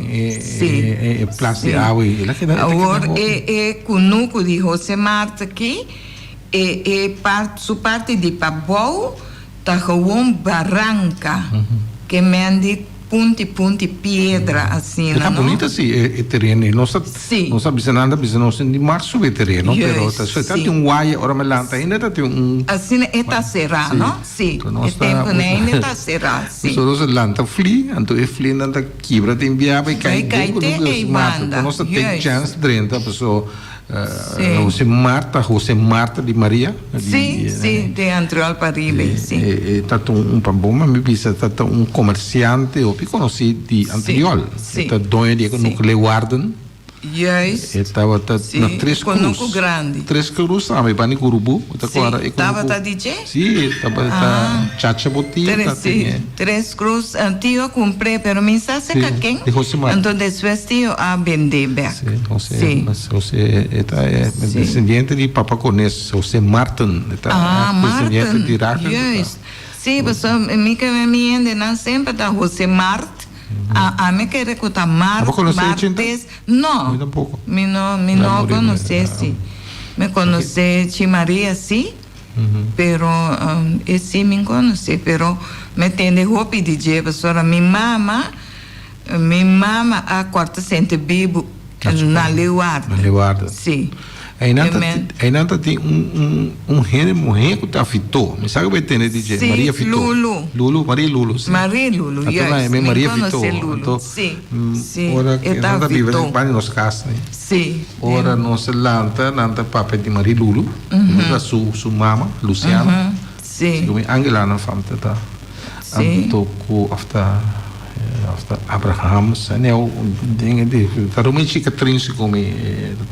Den e plas di awa ei. El a keda, e ta keda Awor hopi. e e kunuku di Jose Marte aki. E e part su parti di pabou ta gewoon baranka ke men di punti punti piedra asina E ta no. bunita si e e tereno ei. Nos ta Si. nos ta bisa nan ta bisa nos tin di mar subi e tereno pero Juist, ta ta si. tin un waya ora mi lanta ainda ta tin un Asina e ta será Si. no si Enton nos e ta tempu nei ainda ta será si. Nos nos a lanta fli anto e flinan ta kibra tin biaba i kai Bai kai den ku te nos ei mata. banda Enton nos ta take juist. chance drenta paso Sí. José Marta, José Marta di Maria. Sí, sí, de Antriol Paribe, sí. E ta un, pa bon mi bisa, ta ta un comerciante hopi conoci di Antriol. Sí, E ta doño di e sí. Leeuwarden. Juist. E tabata Sí, na Tres Cruz. Cunucu grandi. Tres Cruz tambe, bani Curubu. Bo ta Sí, corda e cunucu? tabata di dje? Sí, tabata Ah. Chacha Botia Tres, ta sí, tene. Tres Cruz, tio a cumpr'é, pero mi sa Sí, seca ken. di José Marta. Anto despues tio a bend'é bek. Sí, José, Sí. mas José e ta e Sí. descendiente di Papa Cornes, José Marten, e ta Ah, descendiente Marten, directo di ta. juist. Sí, pasobra mi ke mi hendenan semper ta José Mart, a ami kere ku ta Mart, Abo konosé e chinta? Martes, no. Mi tampoko. Mi no, mi La no muri, konosé ah. sí. Mi konosé Chi Maria sí. Pero e si mi conoce pero mi tende hopi di dje pasobra mi mama mi mama a corta sente bibu na Leeuwarden. Na Leeuwarden. Si. Einan ta einan ta tin un un un hende muhe cu ta Fitó. Mi sa cu bo e tende di dje. Si, Maria Fitó. Lulu. Lulu, Maria Lulu, si. Maria Lulu, Anto juist. mi Mi Maria Fitó. conoce Lulu. Anto, Si, si. ora E ta nan ta biba Fitó. banda di nos cas. Si. Ora nos a lanta, nan ta papia di Marie Lulu, mm ta su su mama, Luciana. Si. Sigur mi Angela nan fam ta ta. Si. Anto ku of ta of ta Abraham sa neu den di ta Rumai Chikatrin sigur mi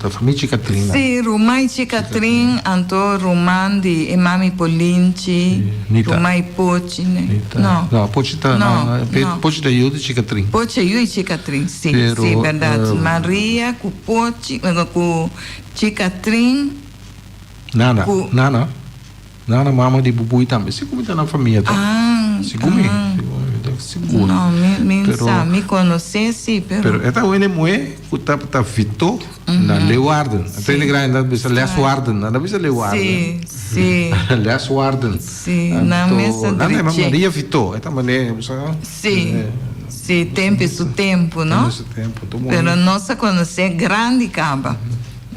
ta famia Chikatrin nan. Si, Rumai Chikatrin anto ruman di e mami Polinchi, Nita. Rumai Pochi ne. Nita. No. No, Pochi ta No, no. Pochi ta yu di Chikatrin. Pochi yu di Chikatrin. Si, Pero, si, berdad. eh, Maria ku Pochi, eh, ku Chikatrin, Nana, ku. Nana, Nana mama di Bubui tambe. Sigur mi ta na famia ta. Ah, Sigur mi, ah. sigur mi ta sigur. No, mi, mi Pero- sa, mi konosé si, pero. Pero e ta wende muhé ku ta ta Vito na Leeuwarden. A Si. tende grandi nan ta bisa Leswarden, nan ta bisa Leeuwarden. Si, si. Leswarden. Si, nan mester Anto, nan ta yama dreché. Maria Vito, e ta manera, bo sa. Si, Eh, si, tempu e su tempu, no? Tempu e su tempu, tur moe. Pero nos a konosé grandi kaba.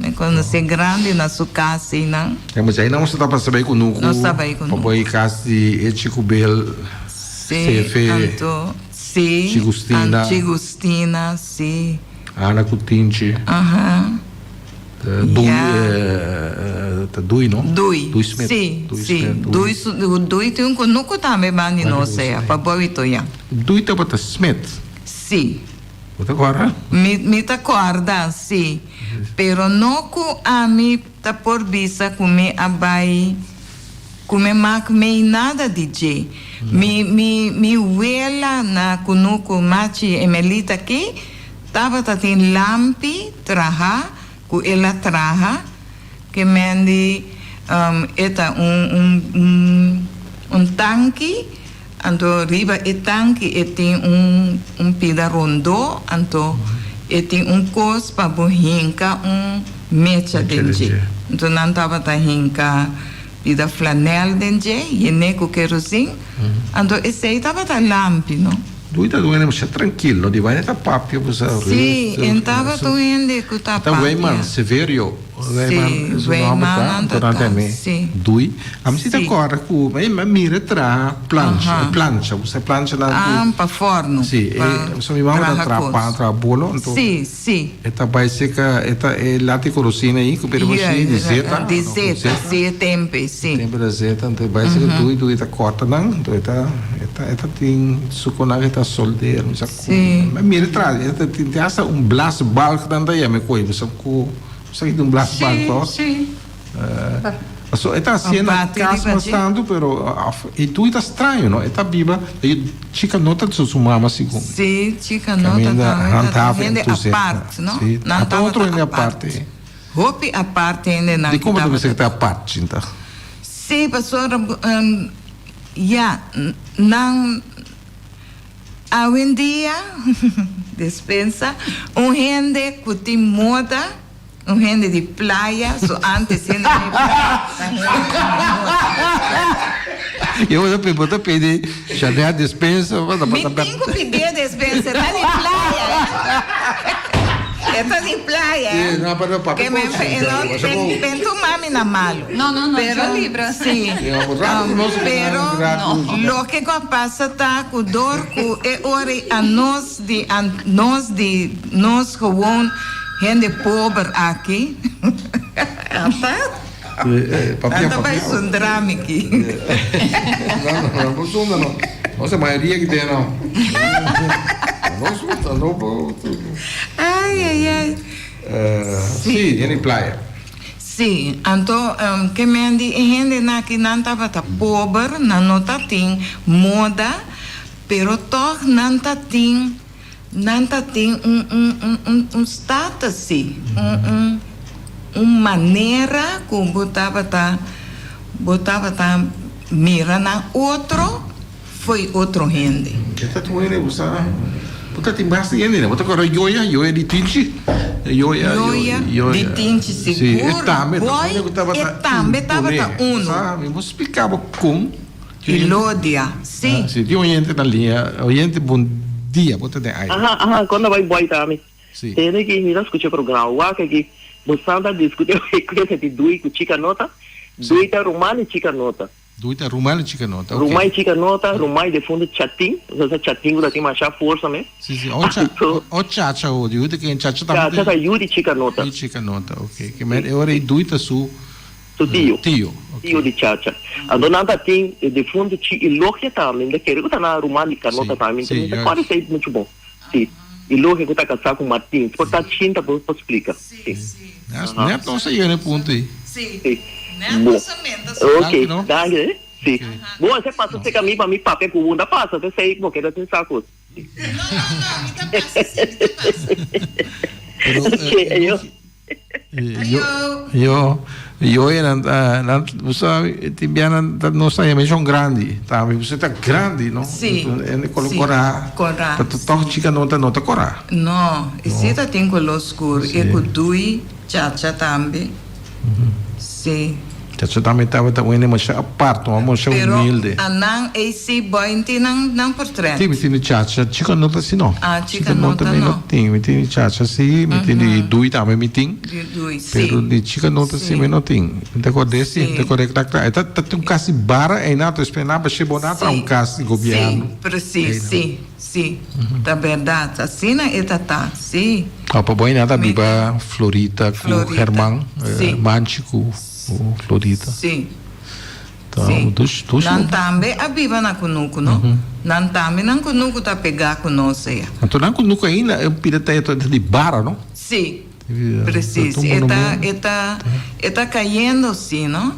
Mi konosé grandi na su kas einan. Ya, mas einan nos ta pasa bai kunuku. Nos ta bai kunuku. Pa bai kas di Echi ku Bel, Si, Sefe. anto, si. Si. Chigustina. Chigustina, si. Ana ku Tinchi. Aha. Dui, ta Dui no? Dui. Dui Smit. Si, si. Dui, Dui tin un kunuku tambe bandi nos ea, pa Bobito ya. Dui tabata Smit. Si. Bo ta kòrda? Mi, mi ta kòrda, si. Pero no ku ami ta por bisa ku mi a bai ku mi mak mei nada di dje. Mi, mi, mi wela na kunuku Machi Emelita aki tabata tin lampi traha ku el a traha ke mendi e ta un, un, un, un tanki. Anto riba e tanki e tin un un pida rondó, anto e tin un kos pa bo hinka un mecha den dje. Anto nan tabata hinka pida flanèl den dje, yené ku kerosin, anto esei tabata lampi, no? Dui ta un hende masha trankil, no? Di baina ta papia bo sa. Sí, en tabata un hende ku ta papia. Ta Weyman Severio. Sí, Weyman nan ta ta, sí. Dui. Ami si ta kòrda ku mi a mira traha plancha, plancha, bo sa plancha nan ku. Ah, pa fòrnu. Sí, e, so mi mama ta traha pan, traha bolo, anto. Sí, sí. E ta bai seka, e ta e lati korosina ei ku bira bashí di zeta. Di zeta, sí, e tempe, sí. Tempe di zeta, anto e bai seka dui, dui ta kòrta nan, anto e ta, e ta, e ta tin su konan e ta solder, mi sa ku. Sí. Mi a mira traha, e ta tin hasta un blasbalk nan ta yama e koe, bo sa ku, bo sa ki ta un blasbalk to? Sí, sí. Paso e ta hacié na cas mas tantu, pero of e tui ta straño, no? E ta biba, e chica no ta su mama segun. Sí, chica no ta ta hende apart, no? Sí, ata otro hende aparte. Hopi apart hende nan. Di como ta bisa cu ta apart, Chinta? Sí, pasobra ya, nan awendia, despensa, un hende cu tin moda. Un hende di playa, so antes hende di playa ta hende di moda. Yo bo ta bo ta pidi Chanel despensa bo ta Mi tin ku pidié despensa, e ta di playa eh. E ta di playa eh. Sí, no, pero papia Ke men por e no ben ben tuma mi na malu. No, no, no, Pero yo libra. sí, pero loke ku a pasa ta ku dor ku e ora ei a nos di a nos di nos gewoon Hende pober aki. Ata? Papia, Nan ta bai papia. zundra mi ki. No, no, no por zundra no. Nos e mayoria ki den no. Nos no, no por. Ai, ai, ai. Sí, hende playa. Sí, anto ke men di e hendenan aki nan tabata pober, nan no ta tin moda, pero tog nan ta tin. Nan ta tin un un un un un status si, un un un manera ku bo tabata bo tabata mira nan otro fo'i otro hende. E ta tur hende bo sa bo ta tin basta hende bo ta kòrda Yoya, Yoya di Tinchi, Yoya Yoya di Tinchi sigur, boy e tambe tabata uno. Sa mi bo splika bo kon. Elodia, sí. Si tin oyente na liña, oyente bon dia, bo ta den aire. Aha, aha, kon ta bai boy ta mi? Sí. Tene ki mi ta skucha programa, wak aki bo san ta diskuti e kuesa di Dui ku Chika Nota, Dui ta ruman di Chika Nota. Dui ta ruman di Chika Nota, ok. Ruman di Chika Nota, ruman di defuntu Chatin, bo sa Chatin ku ta tin masha forsa mes. Sí, sí, o cha, o Chacha ho, di yu ta ken Chacha tambe. Chacha ta yu di Chika Nota. Yu di Chika Nota, ok. Ke men e ora ei Dui ta su. Su tio. Tio, ok. Tio di Chacha. Anto nan ta tin e defunto Chi Elogia tambe, mi ta kere ku ta na ruman di Carlota tambe, mi ta Si, mi ta juist. kòrda esei muchu bon. Si. Elogia ku ta kasá ku Martin. Por ta Chinta por por splika. Si. Net, net nos a yega na e punto ei. Si. Si. Net Bon. nos a menta su. Ok, Danki no. danki eh. Si. Ok. Bon, esei pasa serka mi pa mi papia ku bo. No ta pasa, ta esei bo keda sin sa kos. No, no, no, mi ta pasa si, mi ta pasa. Pero, Ok, eh, ayo. Elogia. Yo, yo, yo e nan ta, nan, bo sa, tin bia nan ta, nos ta yama shon grandi, tambe, bo sa ta grandi, no? Sí, En e kolo sí, korá. korá, Pa tòg chika no ta, no ta korá. No, e si ta tin kolo skur, e Sí. ku dui chacha tambe, sí. Chacha tambe tabata un hende masha apart, un homber masha humilde. Pero anan ei si boy tin nan nan portret. Si, mi tin di Chacha. Chico no ta si no. Ah, Chica no ta mi no. tin. Mi tin di Chacha si, mi tin di Dui tambe mi tin. Di Dui, si. Pero di Chica no ta si mi no tin. Mi ta kord'é si, mi ta kord'é kla kla. E ta ta tin un kas di bara einan, despues nan a bash'é bo nan a traha un kas di gobièrnu. Si, precies, si. Sí, ta berdad. Asina e ta ta, sí. Papa Boy nan ta biba Florita cu Herman, Manchi cu Florita. Sí. Sí. Nan tambe a biba na Cunucu, no? Nan tambe nan Cunucu ta pegá cu nos aya. Anto nan Cunucu ainda e pida ta e di bara, no? Sí. Precies. E ta, e ta, e ta cayendo sí, no?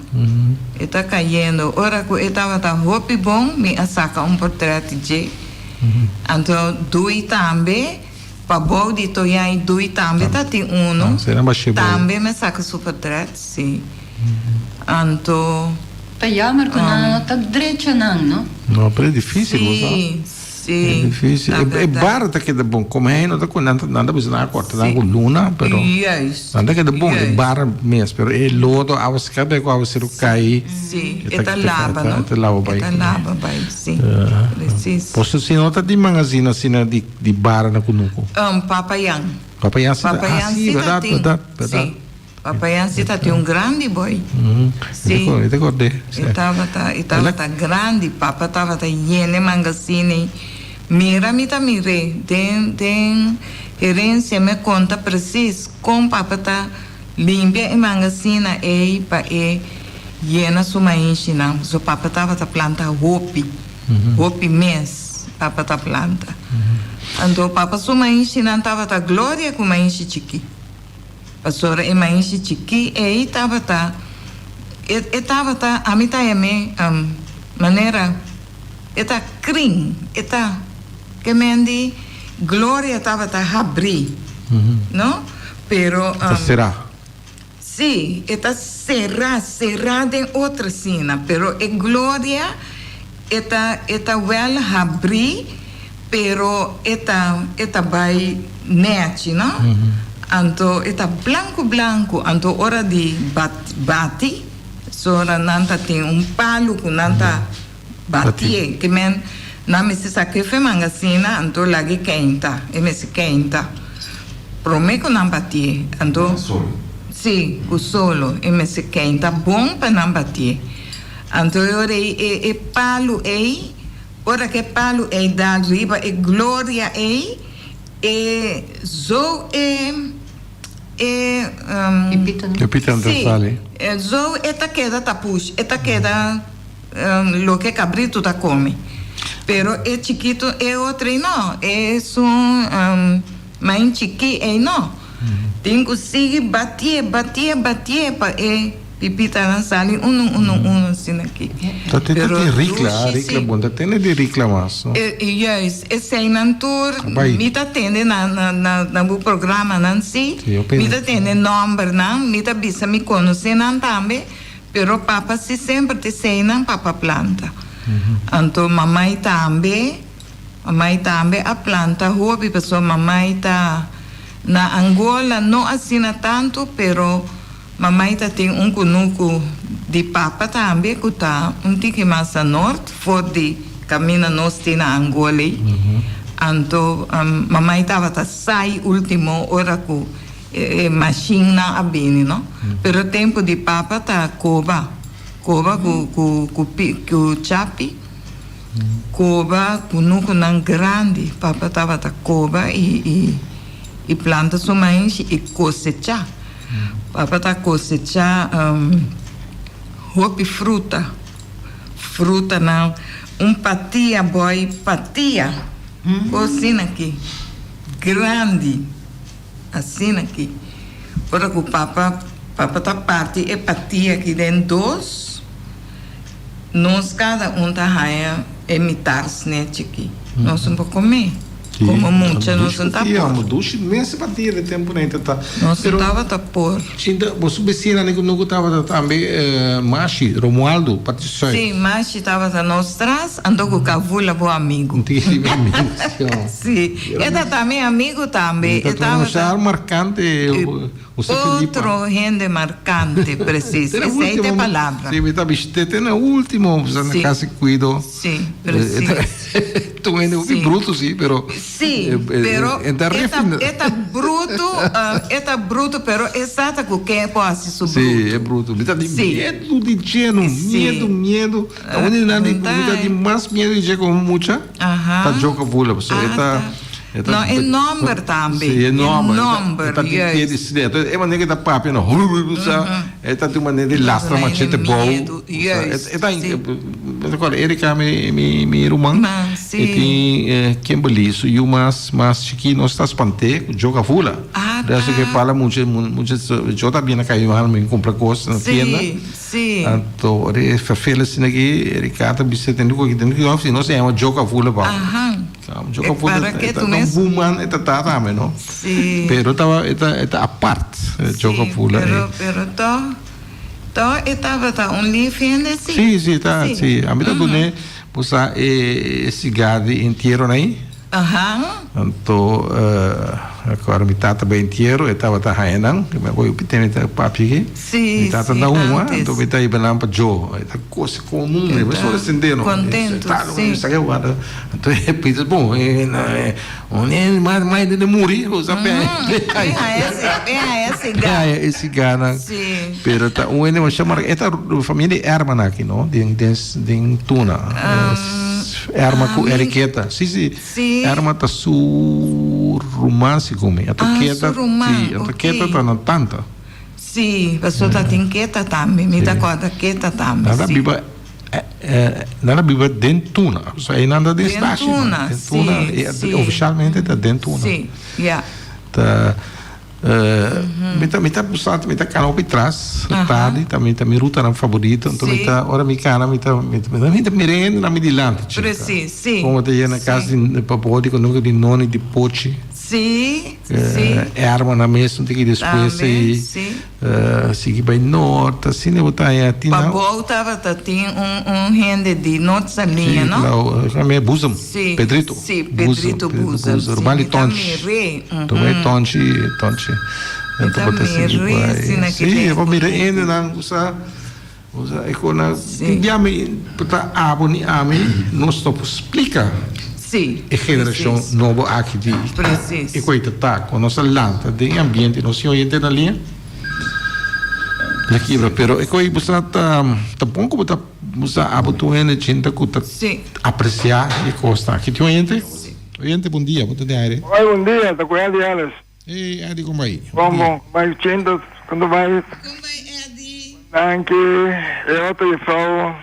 E ta cayendo. Ora cu e tabata hopi bon, mi a saca un portret di dje. Anto Dui tambe, pabou di Toyai Dui tambe ta tin uno. Tambe mi a saca su portret, sí. Anto. Ta jammer cu nan no ta drecha nan, no? No, pero e dificil, bo sa. Sí. Sí, E difícil. ta E, e berdad. bar ta keda bon. Como hei no ta cu nan ta nan ta bisa nan a corta nan Sí. cu luna, pero Juist, nan ta keda bon e juist. bar mes, pero e lodo awa cada vez cu awaceru cay, Sí, e e ta ta e ta laba, e ta no? e ta laba E bay. ta laba bay, sí. Precies. Boso si no ta di magazine asina di di bar na Cunucu? Um, Papa Jan. Papa Jan si ta, Papa ah Jan sí, si ta berdad, tin. berdad, berdad. Sí. Papa Yancy ta tin un grandi boy. Sí. E ta kord'é. E tabata, e tabata grandi. Papa tabata yene mangasine. Mira mi ta mir'é den, den herencia mi a konta presis kon papa ta limpia e mangasina ei pa e yena su maishinan. Pasobra papa tabata planta hopi, hopi mes papa ta planta. Anto papa su maishinan tabata gloria ku maishi chikí. Pasobra e maishi chikí ei tabata, e, e tabata, ami ta yam'é, manera, e ta krin, e ta, ke men di, Gloria tabata habrí, no? Pero, E ta será. Sí, e ta será, será den otro asina, pero e Gloria e ta, e ta wèl habrí, pero e ta, e ta bai nèchi, no? Anto e ta blanku blanku, anto ora di bat, bati, sora nan ta tin un palu ku nan ta batié, ke men nan mester sak'é fe mangasina, anto lag'é keinta, e mester keinta promé ku nan batié, anto, sí, ku solo, e mester keinta bon pa nan batié. Anto e ora ei e e palu ei, ora ku e palu ei dal riba e gloria ei, e zo e e E pita no ta sí, sali. zo e ta keda ta push, e ta keda loke kabritu ta kome. Pero e chikitu e otro ei no, esun main chikí ei no. Tin ku sigui batié, batié, batié pa e pipitanan sali unu, unu, unu asina aki. Ta tin ta Pero tin rikla, dushi rikla si. bon ta tende di rikla mas, no? E, juist, eseinan tur A bai. mi ta tende na na na na bo programanan si. Si, yo Mi pensa. ta tende nòmbernan, mi ta bisa mi konosé nan tambe, pero papa si semper ta eseinan papa planta. Anto mamai tambe. Mamai tambe a planta hopi pasobra mamai ta na Angola no asina tantu pero mamai ta tin un kunuku di papa tambe ku ta un tiki mas na nort for di kaminda nos tin na Angola ei anto mamai tabata sai ultimo ora ku e mashinnan a bini no pero tempu di papa ta koba koba ku ku ku chapi. Koba kunukunan grandi. Papa tabata koba i i i planta su mainshi i kosechá. Papa ta kosechá hopi fruta, frutanan, un patia bòi patia, asina aki, grandi, asina aki. Ora ku papa papa ta parti e patia aki den dos. Nos kada un ta haña e mitar sne chikí. Nos no por komé. Komo mucha nos no ta por. Dushi mes partida de tempo nei ta ta. Nos no tabata por. Sinta boso besina ni ku tabata tambe Mashi, Romualdo, parti sùit. Si, Mashi tabata nos tras, anto ku Kavula bo amigu. Si, mi amigu, si. Si, e ta ta mi amigu tambe. E ta un markante. Otro hende markante, presis. Esei ta e palabra. Si, mi ta bishit'é te na ultimo, na kas di kuido. Si, presis. Ta un hende hopi brutu, si, pero. Si, pero e ta brutu, e ta brutu, pero e sa ta ku ken e por hasi su brutu. Si, e brutu. Mi ta di miedu di dje, no. Miedu, miedu. Ta un di nan di ku mi ta di mas miedu di dje komo mucha, ta Joe Kavula, pasobra e ta. No, e nomber tambe. Sí, e nomber. E nomber, E ta tin juist. pie di sne. Entonces, e manera ku e ta papia no, sa, e ta tin un manera di lastra machete bou. Miedu, juist. E ta, Sí. mi ta acorda Erika, mi, mi, mi ruman, Man, sí. e tin Kimberly, su yu mas, mas chikí, nos ta spant'é ku Joe Kavula. Ah, Resto ku e ta. pala mucha, mucha, Joe ta bini na Yohan mi kumpra kos na Sí, tienda. sí. Anto, ora e ferfel asina aki, Erika ta bisa, tende ku aki, tende ku aki, nos a yama Joe Kavula bou. Aha. Yo E para ke tu mes. Un buman e ta ta tambe no. Si. Pero taba e ta e ta apart Joe Kavula. Pero pero to to e tabata un lief hende si. Si si ta si. A mi ta dun'é bo sa e sigar di entiero nai. Aha. Anto awor mi tata bai entiero e tabata haña nan. Mi a kohe p'e mi ta papia aki. Si Mi tata si ta huma antes. anto mi ta hiba nan pa Joe. E ta kos komun e ta sende no. Contento si. Anto e pita bon e mas mas hende ta muri bo sa pe haña e siganan pero ta un hende masha marka e ta famia di Herman aki no den den tuna Herman ku Eriqueta si si Herman ta su ruman segun mi anto Keta si anto Keta ta nan tanta. Si pasobra ta tin Keta tambe mi ta kòrda Keta tambe si. Nan a biba den Tuna. So einan ta den Stashi. Den Tuna, Den Tuna, si, si. Ofishalmente ta den Tuna. Si, ya. Ta, mi ta, mi ta gusta, mi ta kana hopi tras, tardi, ta mi, ta mi rutanan favorito. Anto mi ta, ora mi kana, mi ta, mi ta, mi ta mira hende nan mi dilanti, chica. Precies, si. Como ta yega na kas di papo di konuko di noni di Pochi. Si, si. Herman mes un tiki despues Tambe, ei. si. Sigui bai nort, asina bo ta haña tin Pa nan. bou tabata tin un un hende di Noord Saliña, Sí, no? lau, esaki Boezem, Sí, Pedrito. sí, Pedrito Boezem, sí, Ruman di mi ta Tonchi. mir'é, Ruman di mhm. Tonchi, Tonchi. Mi Anto ta bo ta sigui mir'é bai. asina ki Sí, tempu bo mira ku. hendenan ku sa, ku sa e konan, Sí. tin dia mi ta abo ni ami, nos no por splika. Sí, E generashon precies. nobo aki di Precies. e koe ta ta ku nos a lanta den e ambiente nos tin oyente na liña la kibra pero e koe bo sa ta ta bon ku bo ta bo sa abo tur hende chinta ku ta Sí. apresia e kosnan aki tin oyente oyente bon dia bo ta den aire. Hoi bon dia ta ku Eddie Ellis. Hey Eddie kon bai. Bon bon kon bai chinta kon ta bai. Kon bai Eddie. Danki e otro juffrouw.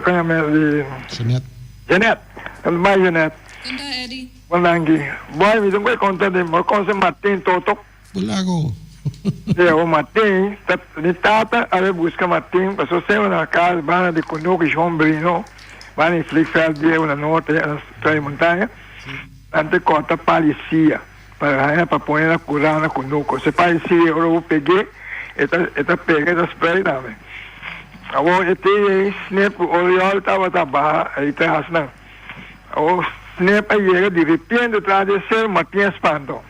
Kon yama di. Jeanette. Jeanette. Kon bai Jeanette. Kon ta Eddie. Bon danki. Boy mi tin ku e konta di mi konse Martin Toto. Bo lago. Sí, awor Martin ta mi tata a bai buska Martin pasobra semper na kas banda di Kunuku Shon Brino banda di vliegveld bieu na norte na Tra'i Montaña nan ta kòrta palisia pa haña pa pone na kura na kunuku. Se palisia ora bo peg'é e ta e ta pega e ta sprei tambe. Awor e tin ei snip ku Oriol tabata baha ei tras nan. Awor snip a yega di repente tras di e ser Martin a spanto.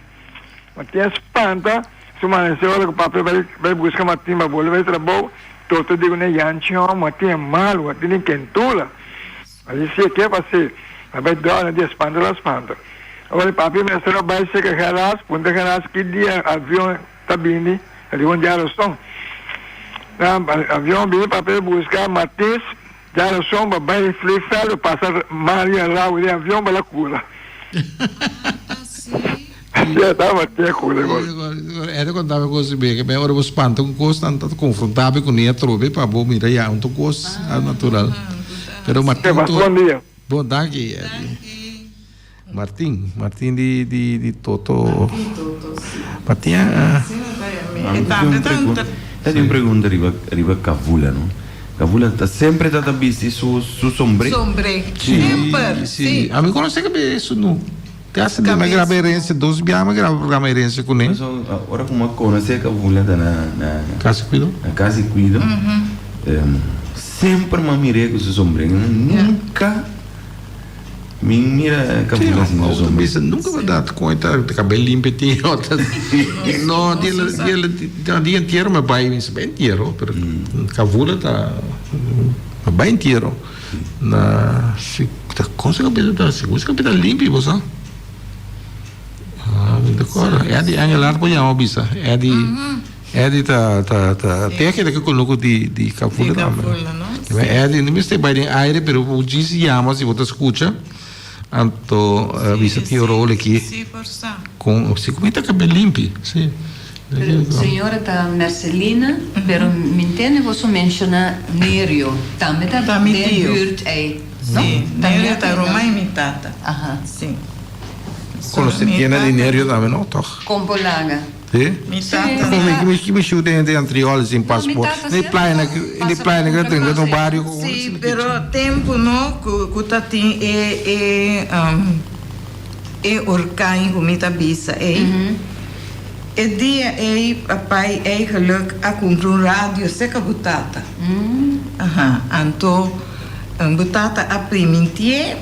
Martin a spanta su manesé ora ku papia bai bai buska Martin pa bolbe bai trabou. Toto di kuné Yanchi hon Martin a malu, Martin tin kentura. Así si e ke pas'é, a bai dòna di espanto la spanto. Awor e papi mester a bai seka Geras, puntra Geras ki dia avion ta bini riba un djaroson. Na avion bini papi a buska Martins djaroson pa bai vliegveld pa pasa Maria Rau den avion pa la kura. Así e ta Martin a kura gor. E ta kontami kos di beke, ora bo spanta un kos nan ta konfrontabe kuné atrobe pa bo mira ya un tur kos al natural. Pero Martin Bon to dia. Bon danki Eddie. Martin, Martin di di di Toto. Martin a. E tambe ta un. Ta tin un pregunta riba riba Kavula no. Kavula ta semper ta ta bisti su su sombré. Sombré. Semper, sí. Ami konosé kab'é sunu. Te hasta di mi a graba herencia, dos biaha mi a graba programa herencia kuné. Paso ora ku mi a konosé Kavula ta na na Kas di Kuido. Na Kas di Kuido. Semper mi a mir'é ku su sombré. Nunka mi mira Kavula sin su sombré. Sí, nunka bèrdat kon e ta kabel limpio tin ota. No, di di entiero mi a bai, mi bai entiero, pero Kavula ta mi bai entiero. Na si ta kon su kabes ta sigur su kabes ta limpi bo sa. Ah mi ta acorda Eddie Engelhard por yama bisa Eddie Eddie ta ta ta tin hende ke konoku di di Kafula tambe. Eddie no mester bai den aire pero bo djis yama si bo ta skucha anto bisa tio Raul aki kon si ku mi ta kabes limpi si. Pero señora ta Mercelina, pero mi ntende boso menciona Nerio, tambe ta Ta mi den tio. buurt ey, no? Sí, Ta Nerio net ta ey, no? ruman mi tata. Aha. Sí. Conoce Mi tienda di tata. Nerio tambe no, toch? Kompolaga. Sí? Mi Sí. tata Como na. mi mi shu den den Antriol sin No, mi paspoort. tata Ni siempre playa na ta ni pasa playa na pa ten cumpra no cos ey. barrio con Sí, pero tempo no cu cu ta tin e e um E orkan ku mi ta bisa ei. E dia ei papai eigenlik a kumpra un radio seka bo tata. Aha, anto bo tata a primintié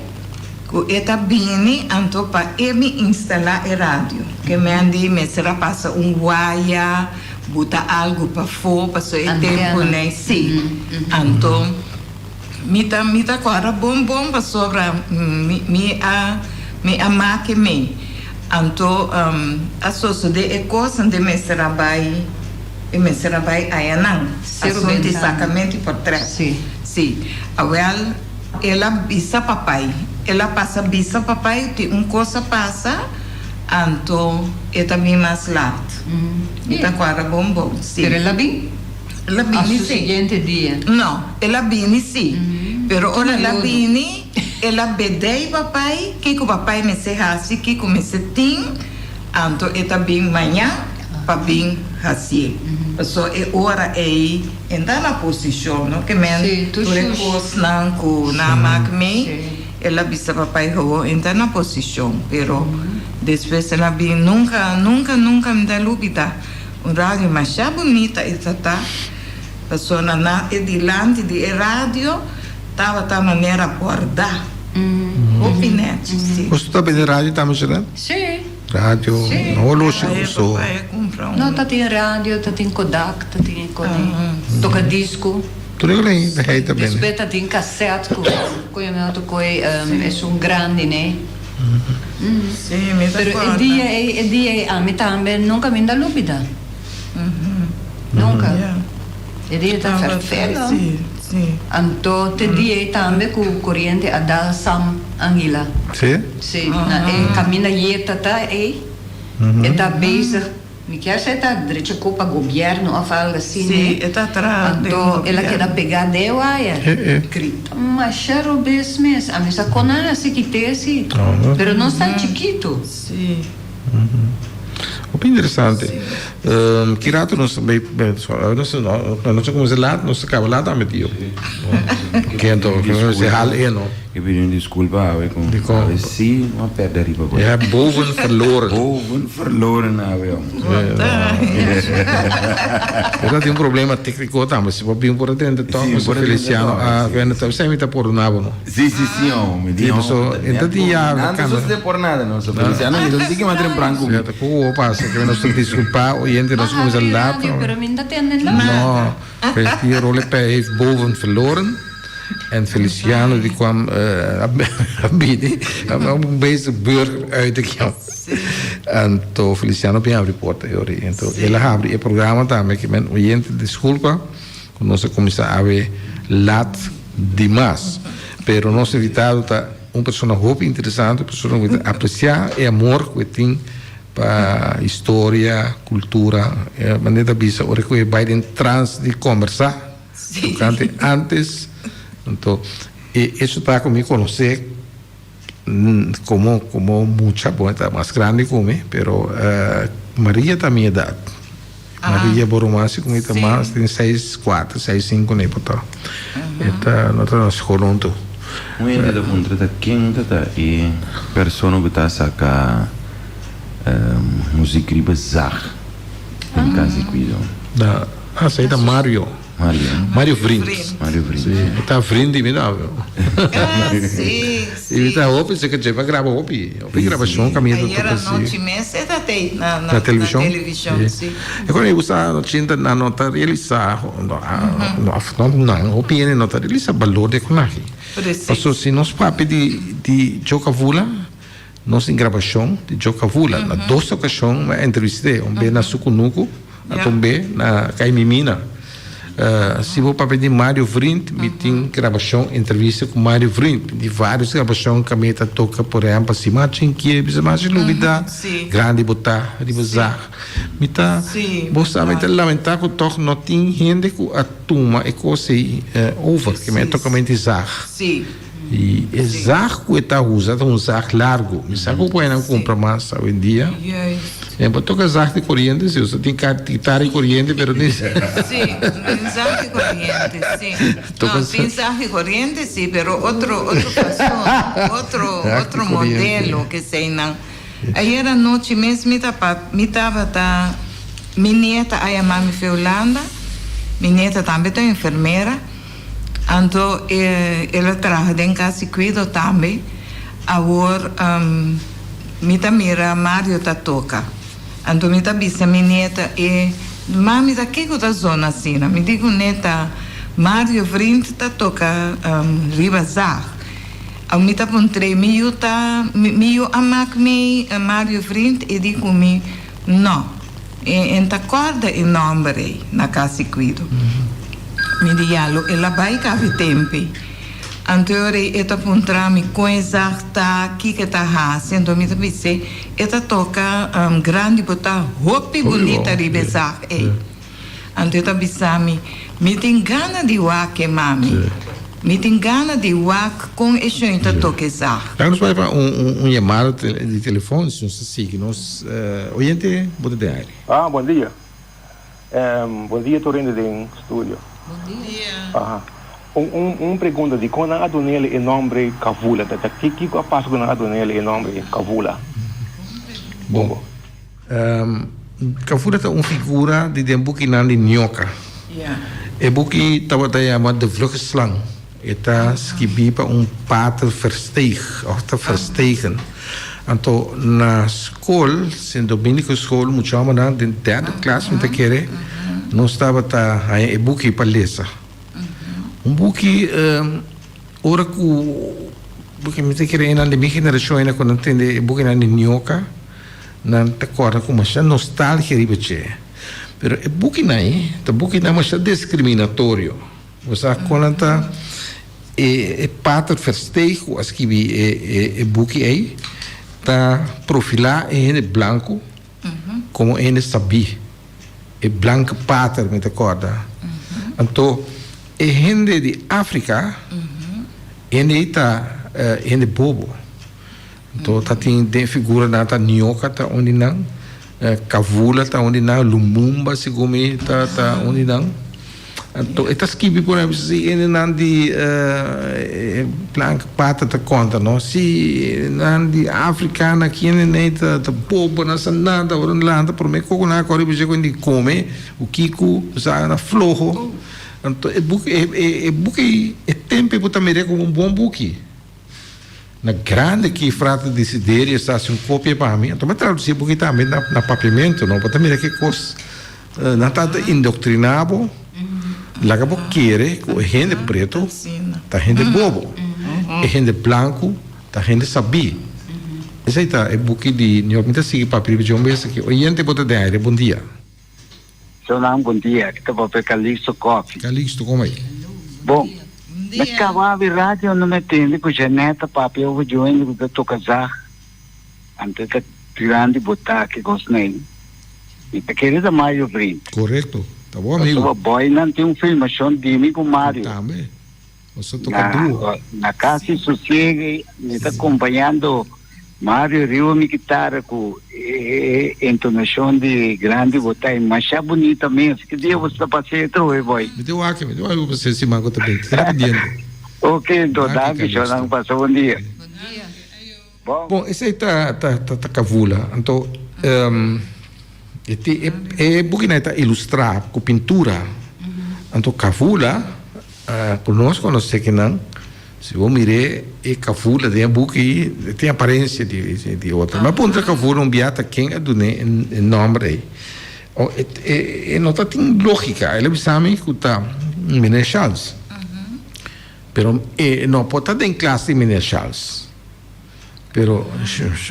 ku e ta bini anto pa e mi instalá e radio. Ke men di mester a pasa un waya, buta algu pafó pasobra e tempu nei sí. Anto. Mi ta mi ta kòrda bon bon pasobra mi mi a mi a make mi. Anto a sosodé e kos ante mester a bai e mester a bai ayanan. Seru Asuntu di Bentana. sakamento di pòrtrèt. Sí. Sí. Awèl el a bisa papai. El a pasa bisa papai tin un kos a pasa anto e ta bin mas lat. Mi ta kòrda bon bon. Sí. Pero el a bin? El a A bini su sí. siguiente dia. No, el a bini sí. Pero ora el a Lodo. bini, el a bedei papai kiko papai mester hasi, kiko mester tin, anto e ta bin maña pa bin hasié. Paso e ora ei e ta na posishon, no? Ke men Sí, tur tur e shush. kosnan ku nan a mak mi, Sí. el a bisa papai gewoon e ta na posishon. Pero despues el a bin, nunka, nunka, nunka mi ta lubida. Un radio masha bunita e ta ta, pasobra na e dilanti di e radio tabata manera bordá. Hopi nèchi, si. Boso ta bende radio tambe, Jeanette? Sí. Radio, Sí. no holoshi ku so. Pae a kumpra un. No, ta tin radio, ta tin Kodak, ta tin koni toka disco. Tur e lei ta hei ta bende. Despues ta tin cassette ku ku yo mi koe esun grandi ne. Sí, mi ta Pero e corda. dia ei, e dia ei ami tambe nunca mi ta lubida. Nunca. Ja. E dia ta Tabata, ferfelo. Sí, sí. Anto te dia ei tambe ku coriente a dal Sam Anguila. Sí? Sí, na e caminda yeta ta ei, e ta bezig. Mi kier sa e ta drecha ku pa gobierno of algo asina. Sí, e ta traha den Anto el a gobierno. keda pegá den waya. Grita masha robes mes. Ami sa kon nan hasi kite si. Pero nos ta chikitu. Sí. Hopi interesante. Ki rato nos ta bay nos nos a cuminsa laat nos ta caba laat tambe tio. Ke anto nos e hal e no. Ik pidi un disculpa awe con Dicon? awe si no a perde riba Je hebt boven verloren. Boven verloren awe om. Ora tin un problema técnico tambe si bo bin por atende toch Sí, Mr. por atende Feliciano toch, a sí. wende ta esei mi ta pordona bo no. Sí, sí, sí, om. Mi di, Sí, om, paso, net enta tin ya Nan cambia. ta sosode por nada, no. So Feliciano, mi ta tiki mas tempran ku mi. Cierto, ku pasa ke nos ta disculpa oyente nos Ma cuminsa habri laat. radio, pero mi no ta tende nada. No, Feliciano Rolepe heeft boven verloren. En Feliciano die kwam a bini un bezig burger uit de kio. Anto Feliciano bin habri porta e ori. Anto el a habri e programa tambe ke men oyente disculpa ku nos a kuminsá awe lat dimas. Pero nos invitado ta un persona hopi interesante, un persona ku ta apresiá e amor ku e tin pa historia, kultura. Manera ta bisa ora ku e bai den trans di kombersá. Tocante antes, anto e hecho ta cu mi conoce como como mucha, bon e ta mas grandi cu mi, pero Maria ta mi edad. Maria Boromasi ku mi ta mas tin seis kuater seis sinku nei por ta. E ta no ta na skol huntu. Un hende ta puntra ta ken ta ta e persona ku ta saka muzik riba zag den kas di kuido. Na ah esei ta Mario. Mario. Mario Vriend. Mario Vriend. Si, e ta vriend di mi tambe. Ah, si, si. I mi ta hopi, si ke dje pa graba hopi, hopi grabashon kaminda ta Ayer toka si. anochi mes e ta tei na, na, Na televishon? na televishon, si. E kos mi gusta anochi nan no ta realisa, no, no, nan, hopi hende no ta realisa balor di e konahi. Precies. Paso si nos papia di, di Joe Cavula, nos tin grabashon di Joe Cavula. Na dos okashon mi a entrevist'é, un be na su kunuku, a un be na Kaimimina. Si bo papia di Mario Vriend, mi tin grabashon entrevista ku Mario Vriend. Mi tin vários grabashon ku mi ta toka, por ehèmpel, Si Machin Kie, Bisa Machin Lubida, Grandi Bo Ta, Riba Zag. Mi ta, bo sa, mi ta lamentá ku tòg no tin hende ku a tuma e kos ei over, ke mi a toka mente zag. I e zag ku e ta usa ta un zag largu. Mi sa ku por nan kumpra mas awendia. E por toka zag di koriente si. Usa tin kitara di koriente pero ni. Si, tin zag di koriente si. No, tin zag di koriente si, pero otro otro fason, otro otro modelo ke eseinan. Ayer anochi mes mi ta pa mi tabata mi nieta a yama mi fe Hulanda. Mi nieta tambe ta enfermera. Anto el a traha den kas di kuido tambe. Awor mi ta mira Mario ta toka. Anto mi ta bisa mi nieta e, Mami ta kiko ta zona asina? Mi di ku neta, Mario vriend ta toka riba zag. Aw mi ta puntr'é, mi yu ta, mi yu a mak mi Mario vriend? E di ku mi, No. E N ta kòrda e nòmber ei na kas di kuido. Mi di ya lo el a bai kafi tempe. Anto e ora ei e ta puntra mi kon e zag ta, kiko e ta hasi. Anto mi ta bis'é, e ta toka grandi bo ta hopi bunita riba e zag ei. Anto e ta bisa mi, Mi tin gana di wak e mami. Mi tin gana di wak kon e shon ta toka e zag. Laga nos bai pa un yamada di telefon si nos ta sigui nos oyente bo ta den aire. Ah, bon dia. Bon dia tur hende den studio. Bon dia. Aha. Un un un pregunta, dikon nan a dunele e nombre Kavula? Ta ta kiko a pasa ku nan a dunele e nombre Kavula? Bon. Bongo. Kavula ta un figura di den bukinan di Nyoka. E buki tabata yama De Vlugge Slang. E ta skibí pa un pater Versteeg òf ta Verstegen. Anto na skol, Sint Dominicus School, mucha hòmbernan den derde klas mi ta kere, nos tabata haña e buki pa lesa. Un buki ora ku, porque mi ta kere einan di mi generashon einan ku nan tende e bukinan di Nyoka, Nan ta kòrda ku masha nostalgia riba dje. Pero e bukinan ei ta bukinan masha diskriminatorio. Bo sa kon nan ta e Pater Versteeg ku a skibi e buki ei ta profilá e hende blanku komo e hende sabí. E blanke pater mi ta kòrda. Anto e hende di Afrika hende ei ta hende bobo. Anto ta tin den figuranan ta Nyoka ta un di nan, Kavula ta un di nan, Lumumba segun mi ta ta un di nan. Anto e ta skibi por ehempel si hendenan di Blanke Pata ta konta no, si nan di Afrika nan kiende nei ta ta bobo nan sa nada ora nan lanta prome koko nan a kore bisha ku di kome ku kiku sa nan floho. Anto e buki e buki e tempo ei bo ta mira komo un bon buki. Na grandi ki Frater Desiderio sa haci un copia pa mi, anto mi a traduci e buki tambe na na papiamento, no? Bo ta mira ki cos nan ta ta indoctrina bo, laga bo kere cu e hende preto ta hende bobo, e hende blanco ta hende sabi. Esey ta e buki di New York. Mi ta sigui papia riba dje un bes aki. Oyente bo ta den aire, bon dia. Sonan bon dia, ki ta papia Calixto Coffee. Calixto, como ei? Bon, mi caba abi radio no mi tende cu Jeanette ta papia over Joendy cu ta toca zag, anto ta grandi bota ki cos nei. Mi ta kere ta Mario vriend. Correcto, ta bo amigo. Pasobra boynan tin un filmacion di mi cu Mario. Tambe, nos ta toca duo. Na, na Casi Sosiego mi ta acompañando. Mario riba mi kitara ku e entonashon di grandi bo ta e masha bunita mes. Ki dia bo sta pas'e trohe boy? Mi ta wak, mi ta wak bo pas'e siman ku ta bin. Keda pendiente. Ok anto, Danki danki Calixto. shownan pasa bon dia. Bon dia. Bon. Bon esei ta ta ta kavula. Anto e ti e e bukinan ta ilustrá ku pintura. Anto kavula ku nos konosé kinan si bo mir'é e kavula den e buki e tin aparensia di di otro. Mi a puntra kavula un bia ta ken a dun'é e nòmber ei. O e e no ta tin lógika. El a bisa mi ku ta Meneer Charles. Pero e no por ta den klas di Meneer Charles. Pero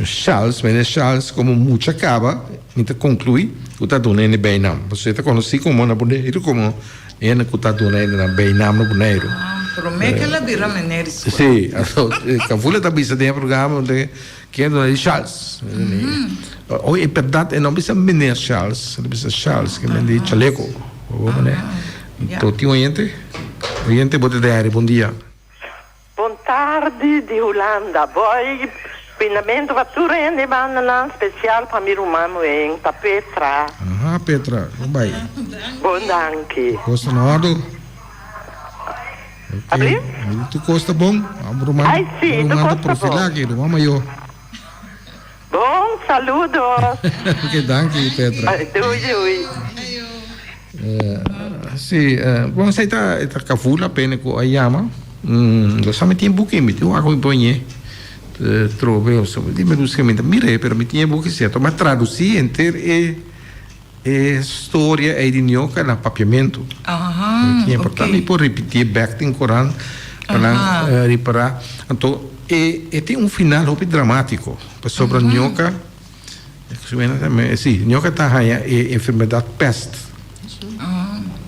Charles, Meneer Charles como mucha caba, mi ta conclui cu ta duna hende bijnaam. Pasobra e ta conoci como na Boneiru como hende cu ta duna hende nan bijnaam na Boneiru. Prome cu el a bira meneer di scola. Si, anto Kavula ta bisa den e programa ken duna di Charles. Oye, e berdad e no bisa Meneer Charles, el a bisa Charles, ke men di chaleco. Anto tin oyente? Oyente bo ta den aire, bon dia. Bon tardi di Hulanda. Boy bindamentu pa tur hende banda nan special pa mi ruman muhen ta Petra. Aha Petra, kon bai? Bon danki. Tur kos ta na ordu? Ok, Abri? tur kos ta bon? Bo ruman Ai si, bo tur ruman ta kos ta bon. profilá aki, ruman mayor. Bon, saludos. Ok, danki Petra. Doei doei. Si, bon esei ta e ta kavula pene ku a yama. Lo sa mi tin e buki, mi tin wak mi poñe trobe o so. Mi buska mi ta mir'é, pero mi tin e buki si. Anto mi a tradusí henter e e storia ei di Nioka na papiamentu. Mi tin e por tanto mi por ripitié bèk den koran pa nan ripará. Anto e e tin un final hopi dramátiko pasobra Nioka. Sí, ñoka ta haña e enfermedat pèst.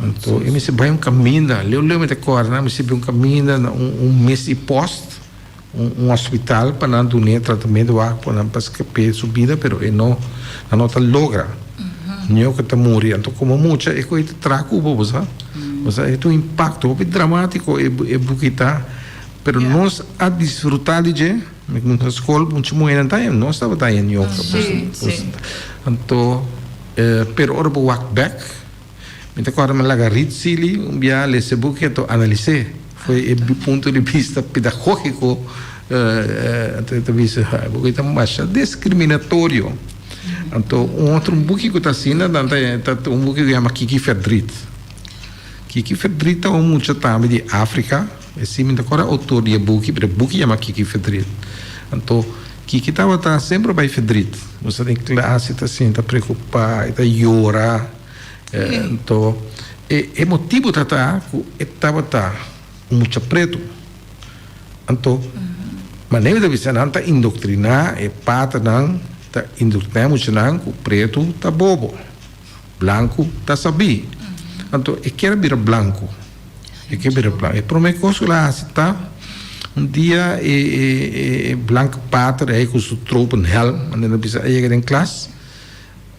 Anto e mester bai un kaminda, leu leu mi ta kòrda, mester bai un kaminda na un mes di pòst, un hospital pa nan dun'é tratamentu wak pa nan pa skap'é su bida, pero e no, nan no ta logra. Ñoka ta muri, anto komo mucha e koe ta traha ku bo, bo sa. Bo sa, e ta un impakto hopi dramátiko e buki ta, pero nos a disfrutá di dje. Mi na skol mucha muhernan ta nos tabata haña ñoka. Anto pero ora bo wak bek mi ta kòrda mi laga Riet Sealy un bia lesa e buki anto analis'é for e punto di bista pedagógiko anto e ta bisa e buki ta masha diskriminatorio. Anto un otro buki ku ta asina ta un buki ku yama Kiki Verdriet. Kiki Verdriet ta un mucha tambe di Afrika. E si mi ta kòrda outor di e buki, pero e buki yama Kiki Verdriet. Anto, Kiki tabata semper bai verdriet. Nos ta den klas, e ta sinta preokupá, e ta yora. Anto, e e motibu ta ta ku e tabata un mucha pretu. Anto, manera mi ta bisa, nan ta indoktriná e paternan, ta indoktriná e muchanan ku pretu ta bobo. Blanku ta sabí. Anto e kier a bira blanku. E kier bira blanku. E promé kos ku el a hasi ta, un dia e e blanke pater ei ku su tropenhelm, manera nan bisa, a yega den klas.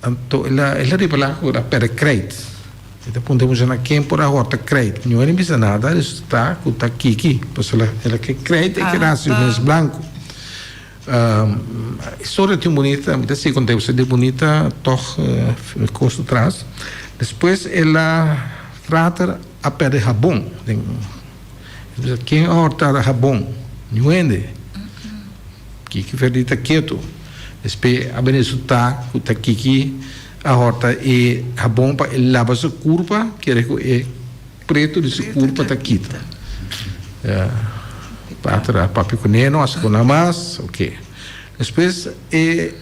Anto el a el a revelá ku el a pèrdè krijt. E ta puntra e muchanan ken por a hòrta krijt. Niun a bisa nada, resultá ku ta Kiki. Pasobra el a ke krijt e keda hasi mes blanku. Historia tin bunita, mi ta sigui konta esei di bunita tòg kos atras. Despues el a frater a pèrdè habon den ken a hòrta habon? Niun hende. Kiki Ferdí ta ketu. Despues a bini resultá ku ta Kiki a hòrta e habon pa e laba su kurpa kere ku e Pretu di su kurpa ta kita. Pater a papia ku ne, no hasi ku nan mas, oke. Despues e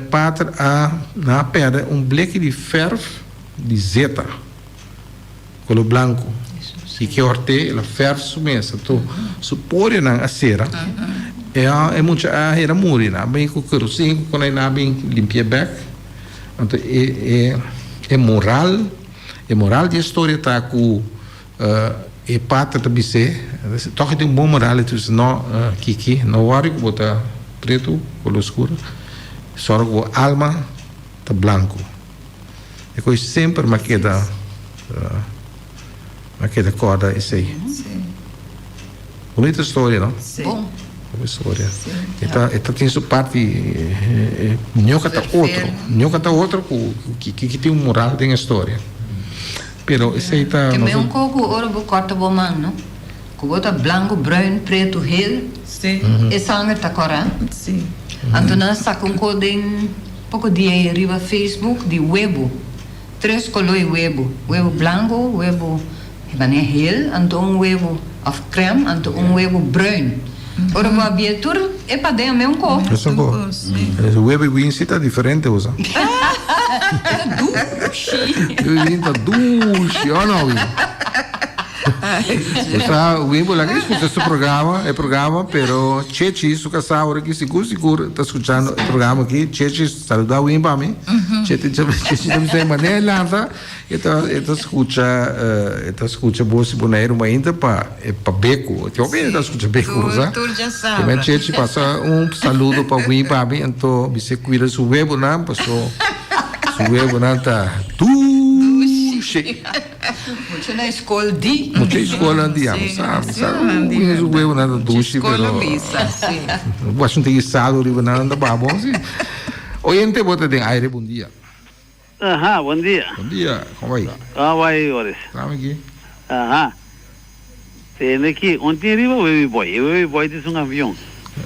pater a nan a pèrdè un bleki di fèrf di zeta, kolo blanku. I ke hòrt'é el a fèrf su mes. Anto su porianan a sera. E mucha a hera muri. Nan a bin ku kerosin ku konai nan a bin limpi'é bèk. Anto e e moral. E moral di e storia ta ku e pater ta bis'é, tòg e tin un bon moral, e ta bisa, No, Kiki, no wòri ku bo ta pretu, koló skur, sòru ku bo alma ta blanku. E kos semper mi a keda, mi a keda kòrda esei. Bunita storia, no? Bon. Hopi historia. E ta e ta tin su parti ñoka ta otro. Ñoka ta otro ku ki ki tin un moral den e storia. Pero esei ta Te me un koko ora bo kòrta bo man no. Ku bo ta blanku, bruin, pretu, hel. E sanger ta kòrá. Anto nan a saka un kos den poko dia ei riba Facebook di webu. Tres koló e webu. Webu blanku, webu manera hel, anto un webu òf krèm, anto un webu bruin. Ora bo a bia tur e paden a meun ko. Mesun ko. E webu i winsi ta diferente bo sa. Ta dushi. Webu i winsi ta dushi, o no Win? Bo sa Win bo laga escucha su programa, e programa, pero Chechi su kasá ora aki sigur sigur ta escuchando e programa aki. Chechi saluda Win pa mi. Chechi ta bisa manera e lanta. E ta e ta skucha e ta skucha bos di Boneiru mainta pa pa Beku. E tin hopi hende ta skucha Beku, sa. Tur dja Te men sabra. Chechi pasa un saludo pa Win papi anto bis'é kuida su webonan paso su webonan ta dushi. Mucha na e skol di. Mucha e skolnan di, ya mi sa mi sa ku su webonan ta dushi Skol pero a bisa, si. Washington tin guisado riba nan ta babo si. Oyente bo ta den aire bon dia. Aha, bon dia. Bon dia, kon bai? Kon bai, Oris? Trami aki. Aha. Tende aki, un tin riba Webi Boy. E Webi Boy tin su un avion.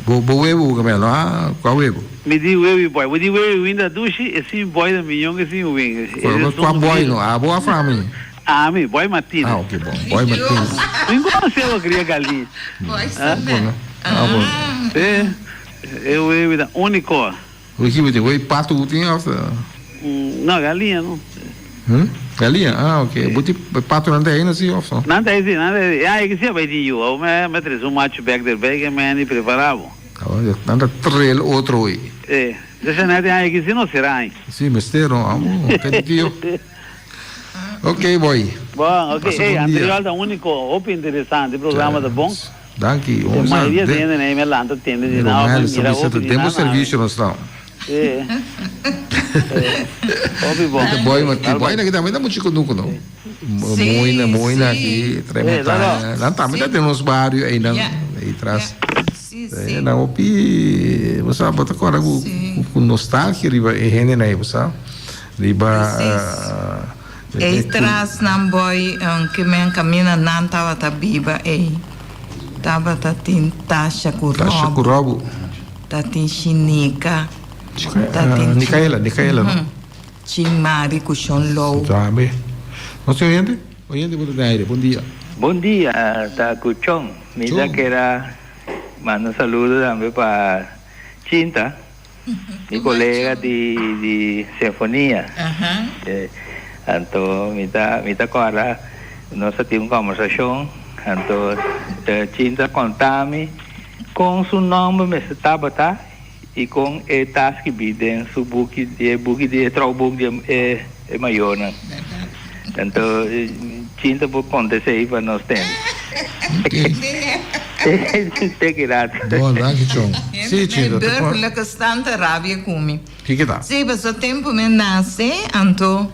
Bo, bo webu bo cambiá, no? Ah, kua webu? Mi di Webi Boy. Bo di Webi Win ta dushi, e sin Boy ta miyon ke sin Win. Kua, kua Boy no? Abo of ami? Ami, Boy Martinez. Ah, ok, bon. Boy Martinez. Mi konosé bo kria galiña. Boy Sandé. Ah, bon. Sí, e Webi ta úniko. Hoe ki bo tin? Hoe pato bo tin of? No, galiña no. Hm? Galiña? Ah, ok. Bo tin patonan ta eina si of no? Nan ta ei si, nan ta ei. Ya, e ki si a bai tin yu. Awor mi a trese un machu bek derbei ke mi a prepara bo. Awor nan ta trel otro hoy. E, desha nan tin e ki si no sera ai. Si, mester no. Amo, thank you. Ok, boy. Bon, ok. Pasa Ey, bon dia. Antriol ta unico. Hopi interesante. Programa ta bon. Danki. E mayoria di hende nei me lanta tende di nan of me mira hopi di Den bo nan servicio nos ta. Sí. Hopi bon. Te boy ma te boy na kita tambe mucho kunuku no. Moina moina aki tres montaña. Nan tambe ta den nos bario ei nan ei tras. Nan hopi bo sa bo ta kòrda ku ku nostalgia riba e hende nan ei bo sa. Riba Ei tras nan boy ke men kaminda nan tabata biba ei tabata tin Tasha ku Tasha ku Rob Rob. Ta tin Shinika ta tin Nikaela Nikaela no Chimari ku Shon Lou. Tambe nos tin oyente oyente bo ta den aire bon dia. Bon dia ta ku Chon mi ta kera manda un saludo tambe pa Chinta. Mi colega di di sinfonia. Anto mi ta mi ta corda nos a tin un conversacion anto Chin ta conta mi con su nomber mester tabata y con e ta scribi den su buki di e buki di e trouwboek di e e mayornan. Anto Chin ta por conta esey pa nos tende. Te keda. Bon, danki Chon. Sí, Chin, ta por. Burgerlijke stand ta rabia ku mi. Kiko ta? Sí, pasobra tempu mi nase, anto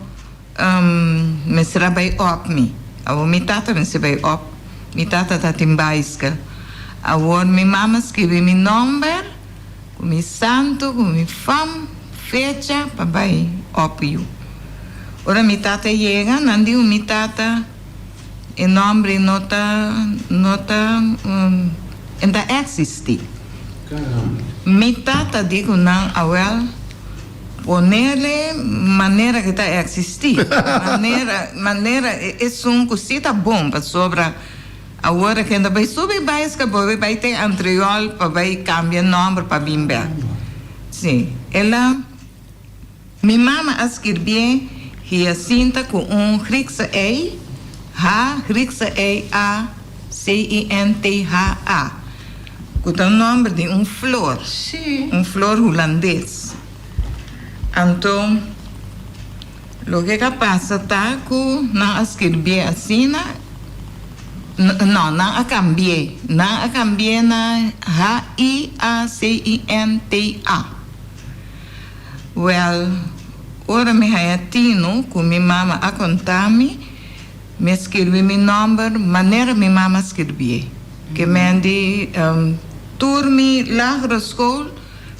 mester a bai op mi. Awor mi tata mester bai op. Mi tata ta tin baiskel. Awor mi mama skribi mi nomber ku mi santu, ku mi fam, fecha pa bai op yu. Ora mi tata yega, nan di mi tata. E nombre no ta no ta en ta existi. Mi tata di cu nan awel ponele manera cu ta existi. Manera manera esun cu si ta bon pasobra awor a kende bay subi baiskel por bay te Antriol pa bay cambia nomber pa bin bek. Si el a. Mi mama a skirbié Hyacinta ku un Griekse ei, H Griekse ei A C I N T H A, ku ta nòmber di un flor, un flor hulandes. Anto, loke ka pasa ta ku nan a skirbié asina, no, nan a kambié, nan a kambié na H I A C I N T A. Wèl, ora mi haña tinu ku mi mama a konta mi, mi a skirbi mi nòmber manera mi mama a skirbié. Ke men di. Tur mi lagere school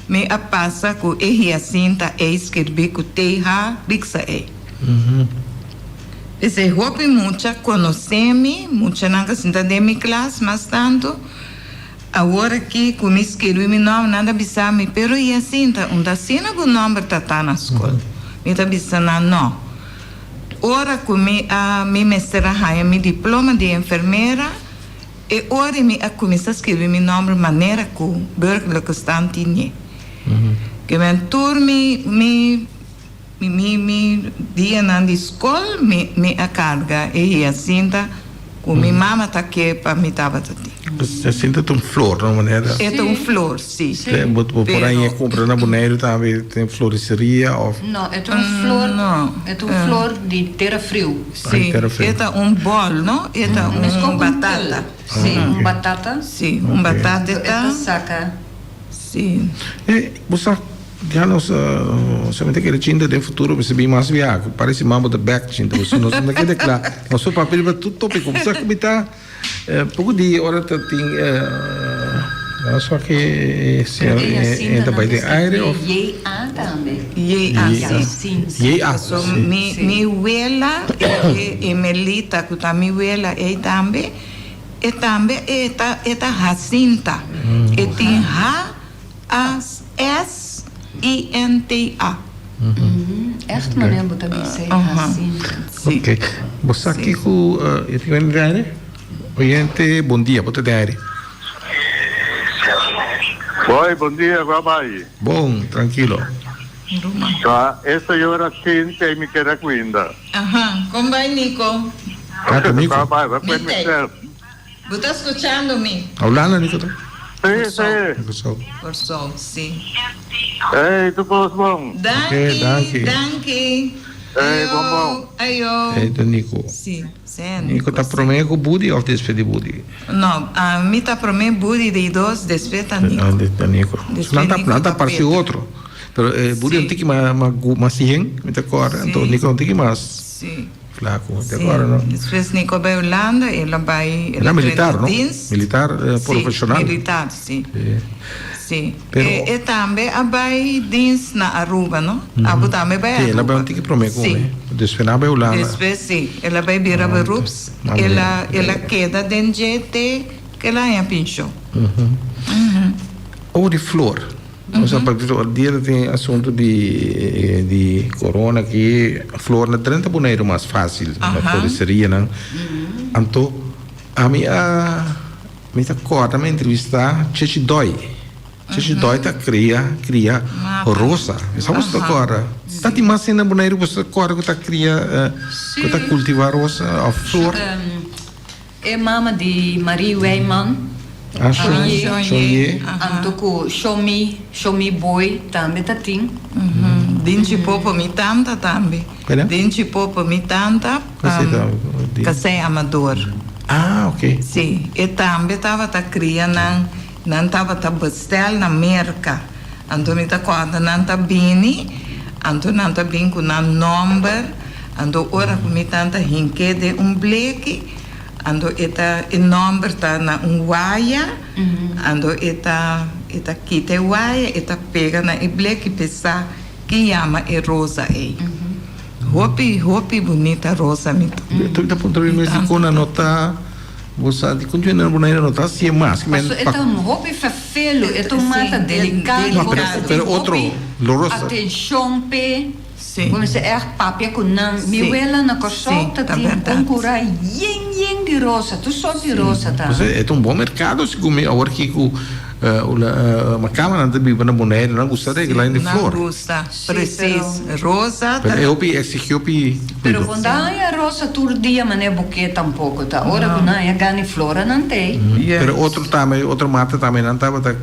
mi a pasa ku e Hyacinta ei skirbí ku TH riksa ei. P'esei hopi mucha konosé mi, muchanan ku a sinta den mi klas mas tantu. Awor aki ku mi skirbi mi nòmber nan ta bisa mi, pero Hyacinta, un ta asina bo nòmber ta ta na skol? Mi ta bisa nan, nò. Ora ku mi a mi mester a haña mi diploma di enfermera, E ora mi a kuminsá skirbi mi nòmber manera ku burgerlijke stand tin e. Ke men tur mi mi mi mi dianan di skol mi mi a karga e hiasinta ku mi mama ta ke pa mi tabata tin. Hiasinta ta un flor no manera? E ta un flor, si. Bo bo por a ñe kumpra na Boneiru tambe den floriseria òf? No, e ta un flor, e ta un flor di tera friu. Sí, e ta un bol, no? E ta un batata. Sí, un batata. Sí, un batata e ta. E ta saca. Sí. E, bo sa, ya nos solamente kere chinta den futuro mester bin mas biaha. Parece mambo ta bek chinta, bo nos no keda cla. Nos por papia riba tur topico. Bo sa cu mi ta. Poco di ora ta tin nos wak e señor e ta bay den aire of. JA tambe. JA si. JA So mi mi wela e Emelita cu ta mi wela ey tambe e tambe e ta e ta Jacinta e tin H A S I N T A. Echt manera bo ta bisa e Jacinta. Ok. Bo sa kiko e tin wende den aire? Oyente, bon dia. Bo ta den aire. Hoi, bon dia, kwa bai? Bon, trankilo. Ta e señora Cintia y mi keda cuinda. Aha, kon bai Nico? Ah, ta Nico. Kwa bai, wa kwen mi sef. Bo ta skuchando mi? Hablando Nico ta? Sí, sí. Kòrsou. Kòrsou, sí. Ey, tur kos bon? Danki, danki. Danki. Ey, bon bon. Ayo. Ey, ta Nico. Sí, sí, Nico. Nico ta promé ku Budi òf despues di Budi? No, mi ta promé Budi di dos, despues ta Nico. Ah, ta Nico. Despues Nan ta, Nico nan ta ta parsi Peter. otro. Pero Budi Sí. un tiki mas, mas yen, mi ta kòrda. Sí. Anto Nico un tiki mas. Sí. Flaco, te acorda no? Despues Nico bai Hulanda, el a bai, el Era a militar, drenta no? dienst. Militar profesional. Sí, militar, sí. Sí. Pero E, e tambe a bai dienst na Aruba, no? Abo tambe bai Sí, el a Aruba. bai un tiki prome cu Sí. mi. Despues nan a bai Hulanda. Despues sí, el a bai bira beroeps, el a, el a keda den dje te cu el a haña pension. Over di flor. Nos a papia tur dia ta tin asuntu di di corona aki flor na drenta Boneiru mas facil na floriserianan anto ami a mi ta corda mi a entrevista Chechi Doy Chechi Doy ta cria cria rosa mi sa boso ta corda ta tin mas hende na Boneiru boso ta corda cu ta cria cu ta cultiva rosa of flor. E mama di Marie Wijman, Ah, Shon Ye. Anto ku Shomi, Shomi Boy tambe ta tin. Dinchi Popo mi tanta tambe. Dinchi Popo mi tanta, Kasei Amador. Ah, ok. Si, e tambe tabata kria nan, nan tabata bestel na Merka. Anto mi ta kòrda nan ta bini, anto nan ta bin ku nan nòmber. Anto ora ku mi tanta hink'é den un bleki, anto e ta e nòmber ta na un waya, anto e ta e ta kita e waya, e ta pega na e bleki p'e sa ken yama e rosa ei. Hopi hopi bunita rosa mi ta. Mi ta puntra mi mes dikon nan no ta bo sa dikon dje nan Bonaire no ta hasié mas. Paso e ta un hopi ferfelu, e ta un mata delikado, No, pero pero otro lo rosa. Atenshon p'e. Bo mester ègt papia ku nan. Mi wela na Kòrsou ta tin un kurá yen yen di rosa, tur sort di rosa ta. Pues e ta un bon merkado segun mi awor ki ku makamanan ta biba na Boneiru nan gusta regla hende flor. Nan gusta, presis. Rosa ta. Pero e hopi exigi hopi Pero kuido. bo no haña rosa tur dia manera bo ke tampoko ta ora ku nan haña gana e floranan t'ei. Pero otro tambe otro mata tambe nan tabata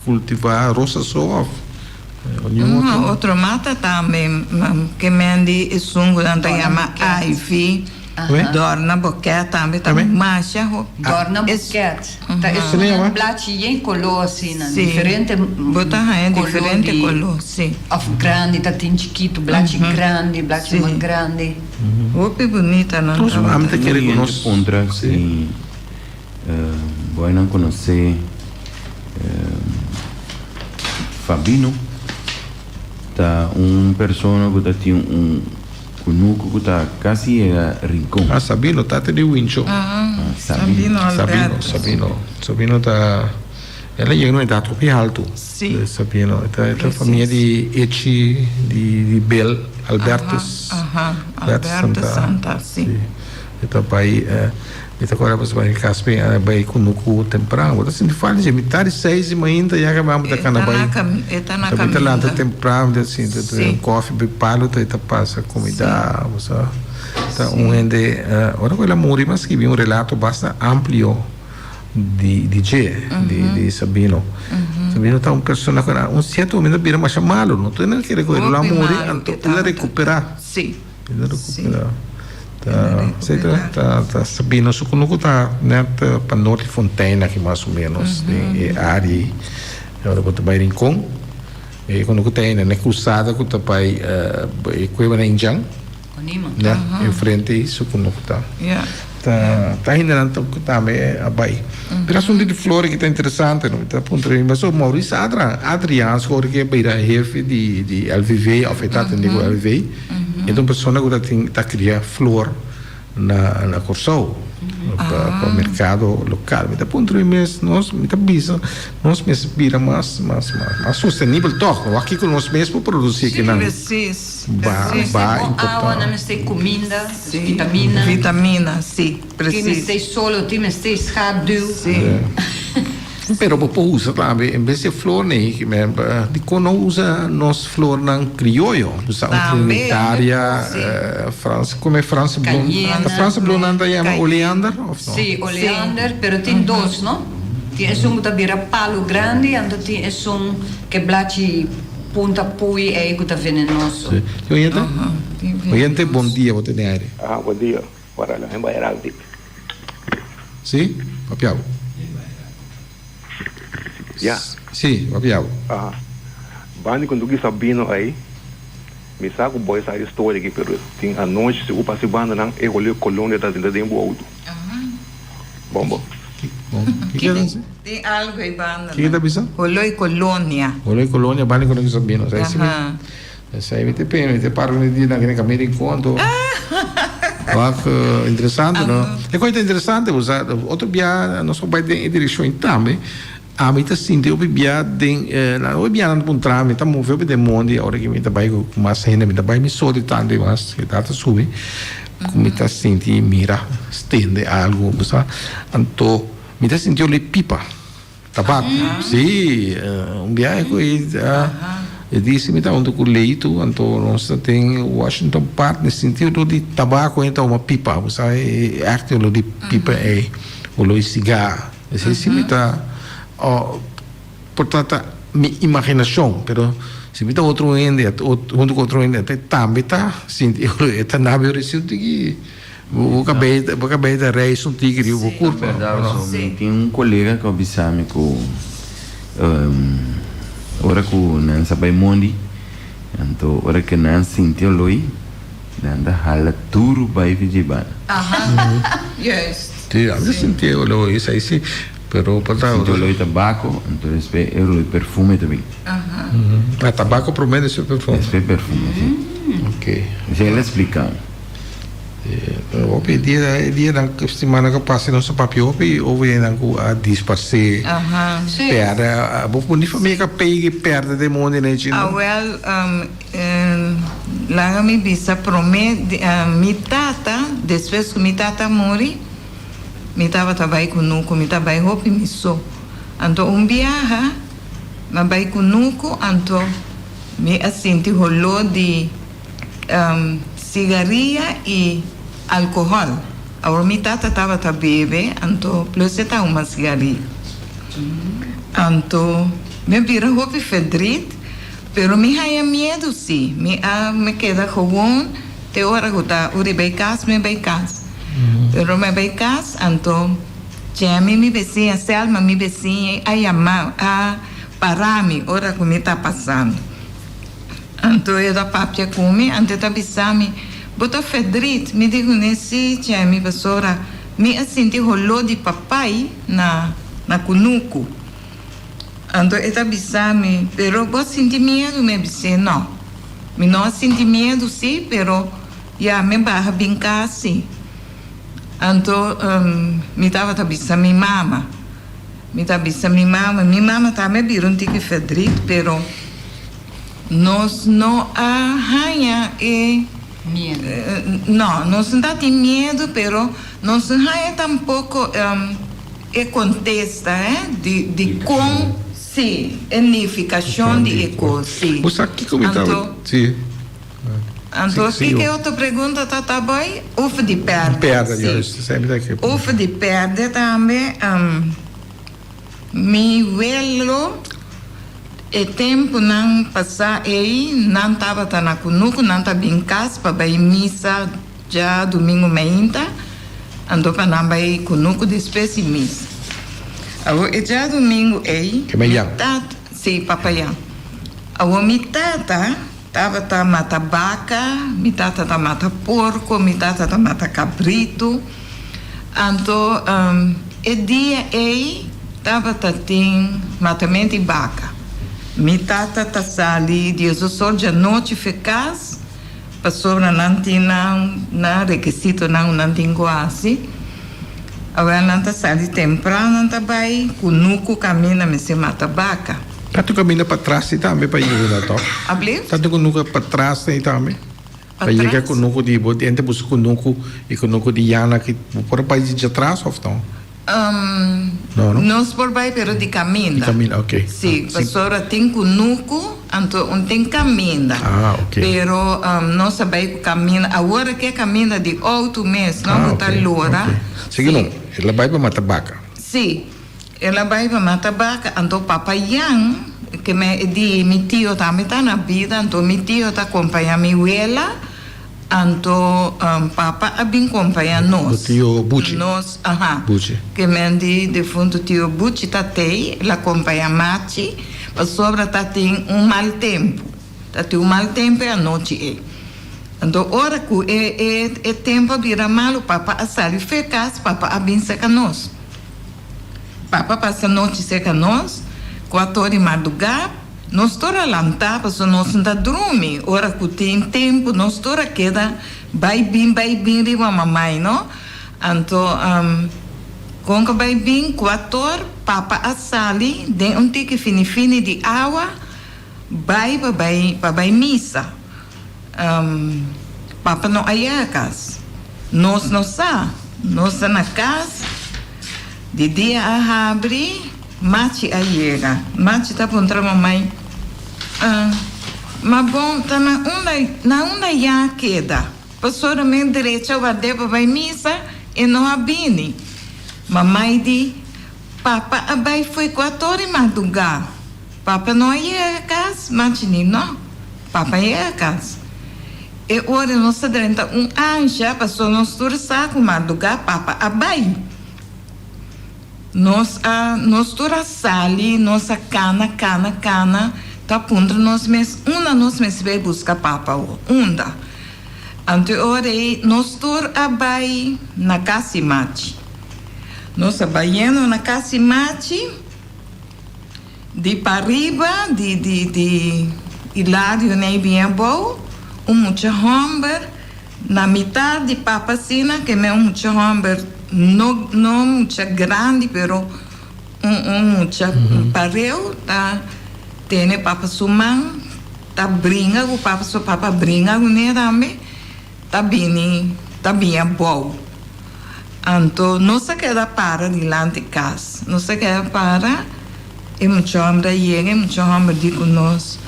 kultiva rosa so of. Un otro mata tambe ke men di esun ku nan ta yama ivy, dòrna bokèt tambe ta masha hopi. Dòrna bokèt ta esun nan blachi yen koló asina, diferente Bo ta haña diferente koló, si. Òf grandi ta tin chikitu, blachi grandi, blachi mas grandi. Hopi bunita nan tabata. Ami ta kere ku nos. Puntra si bo a nan konosé. Fabino ta un persona ku ta tin un kunuku ku ta kasi yega Rincon. Ah, Sabino, tata di Wincho. Ah, Sabino Sabino, Alberto. Sabino. Sabino ta, el a yega na un edat hopi haltu. Sí. Sabino, e ta, e ta Precies. famia di Echi, di, di Bel, Albertus. Aha, aha, Albertus Santa, sí. Sí. E ta bai, mi ta kòrda pasobra e kas mi a bai kunuku tempran. Bo ta sinti falta dje mitar di seis di mainta ya kaba bo ta kana bai. E ta na Ta mi ta lanta kaminda. tempran, mi ta sinta ta un kòfi bai palu ta e ta pasa kumida, bo sa. Ta un hende, ora ku el a muri mi a skibi un relato basta amplio di di dje, di di Sabino. Sabino ta un persona ku na un sierto momento a bira masha malu, no tur hende a kere ku el a Hopi muri malu anto e el a tabata. rekuperá. Sí. El a recuperá. Ta, sí, ta, ta, ta Sabino su kunuku ta net pa nort di Fontein aki mas o menos, den e área ei. Ora bo ta bai Rincon, e kunuku ta ei na e krusada ku ta bai e kueba na Indjan. Ya, enfrente ei su kunuku ta. Ta, ta hendenan ta ku tambe a bai. Pero asuntu di flor aki ta interesante, no? Mi ta puntra mi, pasobra Maurice Adra, Adriaans ku ora ke a bira hefe di, di LVV òf e ta atendé ku LVV, E ta un persona ku ta tin ta kria flor na na Kòrsou pa pa merkado lokal. Mi ta puntra mi mes nos mi ta bisa nos mester bira mas mas mas sostenibel tòg. Wak kiko nos mes por produsí akinan. Precies, Ba precies. ba Bon awa, importá. nan mester kuminda, vitamina. Vitamina, si, Tin precies. mester solo, tin mester schaduw. Si. Pero bo por usa tambe en bes di e flor nei, dikon no usa nos flornan krioyo? Usa un trinitaria, frans, como e franse blom? Ta franse blom nan ta yama oleander of no? Si, oleander, pero tin dos, no? Tin esun ku ta bira palu grandi, anto tin esun ke blachi punta pui ei ku ta venenoso. Si. Tin oyente? Oyente, bon dia, bo tene aire. Aha, bon dia. Ora lo hemba heraldik. Si, papia bo. Ya. Si, papia bo. Aha. Bandi ku Duki Sabino ei, mi sa ku boy sa e storia aki, pero tin anochi si bo pasa e bandanan e hole Colonia ta sinta den bo auto. Bon bo. Bon. Kiko ta bisa? Tin algo ei bandanan. Kiko ta bisa? Hole Colonia. Hole Colonia, bandi ku Duki Sabino. Aha. Esei mi ta pena, mi ta para un dia na kende di konto. Wak interesante no. E kos ta interesante bo sa otro bia nos por bai den e direkshon tambe. Ami ta sinti hopi bia den hopi bia nan ta puntra mi ta move hopi den mondi ora ku mi ta bai ku mas hende mi ta bai mi so di tantu i mas edat ta subi ku mi ta sinti mira stende algu bo sa anto mi ta sinti olor pipa. Tabak, sí, un biahe ku e e disi mi ta huntu ku Leito, anto nos ta den Washington Park, mi sinti olor di tabako e ta huma pipa, bo sa e ègt olor di pipa ei, olor di sigar, esei si mi ta por ta ta mi imaginashon, pero si mi ta otro hende huntu ku otro hende tambe ta sinti e olor, e ta nabi ora e sinti ki. Bo kabei bo kabei ta reis un tiki riba bo kurpa. Berdad so mi tin un kolega ku a bisa mi ku ora ku nan sa bai mondi anto ora ku nan sinti oloi nan ta hala duru bai fi dje banda. Juist. Si, a mi sinti e oloi esei si, pero por ta. Sinti oloi tabako anto despues e oloi perfume ta bin. Ah, tabako prome despues perfume. Despues perfume si. Ok. Esei el a splika mi. Hopi dia e dianan ku simana ku pasa nos a papia hopi ovenan ku a disparsé pèrdè bo por ni famia ku a pega i pèrdè den mondi na e chino. Awèl laga mi bisa promé mi tata despues ku mi tata muri mi tabata bai kunuku mi ta bai hopi mi so anto un biaha mi a bai kunuku anto mi a sinti holó di Sigaria i alkohòl. Awor mi tata tabata bebe, anto plus e ta huma sigaria. Anto mi a bira hopi ferdriet, pero mi haña miedu si. Mi a mi keda gewoon te ora ku ta ora i bai kas, mi a bai kas. Pero mi a bai kas, anto Jemmy mi besiña, Selma mi besiña a yama, a para mi ora ku mi ta pasando. Anto e ta papia ku mi, anto e ta bisa mi, Bo ta ferdriet? Mi di kuné, Sí, Chemi, pasobra mi a sinti holó di papai na na kunuku. Anto e ta bisa mi, pero bo a sinti miedu? Mi a bis'é, no. Mi no a sinti miedu sí, pero ya mi a baha bin kas sí. Anto mi tabata bisa mi mama, mi ta bisa mi mama, mi mama tambe a bira un tiki verdriet, pero nos no a haña e. Miedu. No, nos no ta tin miedu, pero nos no haña tampoko e kontesta, eh, di di kon, sí, e nifikashon di e kos, sí. Bo sa kiko mi ta, Anto. sí. Anto Sí, sí, kiko e otro pregunta ta ta boy? Of di pèrdè, Pèrdè, sí. juist, esei mi ta ke. Of di pèrdè tambe, Mi welo e tempunan pasá ei nan tabata na kunuku, nan ta bin kas pa bai misa djadumingu mainta, anto pa nan bai kunuku despues di misa. Awor e djadumingu ei Ke mi mi Jan? tata, sí, papa Jan. Awor mi tata tabata mata baka, mi tata ta mata porko, mi tata ta mata kabritu. Anto e dia ei tabata tin matamento di baka. Mi tata ta sali diesdos or djanochi fe kas pasobra nan tin nan nan rekisitonan ku nan tin ku hasi. Awel nan ta sali tempran nan ta bai kunuku kaminda mester mata baka. Ta tin kaminda patras ei tambe pa yega na tòg? Ablief? Ta tin kunuku patras ei tambe? Pa yega kunuku di bo diente buska kunuku i kunuku di Yana ki bo por bai di djatras of no? No no? Nos por bai pero di kaminda. Di kaminda ok. Si, pasobra tin kunuku anto un tin kaminda. Ah ok. Pero nos a bai ku kaminda awor aki e kaminda di outo mes no ku ta lora. Sigui no, el a bai pa mata baka. Si. El a bai pa mata baka, anto papa Jan, ke me di mi tio tambe ta na bida, anto mi tio ta kompañá mi wela, anto papa a bin kompañá nos. Bo tio Buchi? Nos, aha. Buchi. Ke men di defuntu tio Buchi ta tei, el a kompañá Machi, pasobra ta tin un mal tempu, ta tin un mal tempu e anochi ei. Anto ora ku e e e tempu a bira malu, papa a sali fe kas, papa a bin seka nos. Papa pasa nochi serka nos, kuator di mardugá. Nos tur a lantá pasobra nos no ta drumi. Ora ku tin tempu nos tur a keda bai bin bai bin riba mamai no. Anto kon ku bai bin kuator papa a sali den un tiki fini fini di awa bai pa bai pa bai misa. Papa no a yega kas. Nos no sa. Nos ta na kas. Di dia a habri, Machi a yega. Machi ta puntra mamai, Ma bon, ta na unda, na unda ya a keda? Pasobra mi drecha ward'é pa bai misa, e no a bini. Mamai di, Papa a bai fo'i kuator i mardugá. Papa no a yega kas? Machi di, No, papa a yega kas. E ora nos ta drenta un ansha, pasobra nos tur sa ku mardugá papa a bai. Nos a, nos tur a sali, nos a kana, kana, kana, ta puntra nos mes unda nos mester bai buska papa awo, unda? Anto e ora ei nos tur a bai na kas di Machi. Nos a bai yendo na kas di Machi. Di pariba di di di Hilario nei bien abou, un mucha homber na mitad di papa asina ke men un mucha homber no no mucha grandi pero un un mucha pareu ta tene papa su man ta bringa ku papa so papa bringa kuné tambe ta bini ta bin abou. Anto nos a keda para dilanti kas. Nos a keda para, e mucha hòmber a yega, e mucha hòmber di ku nos,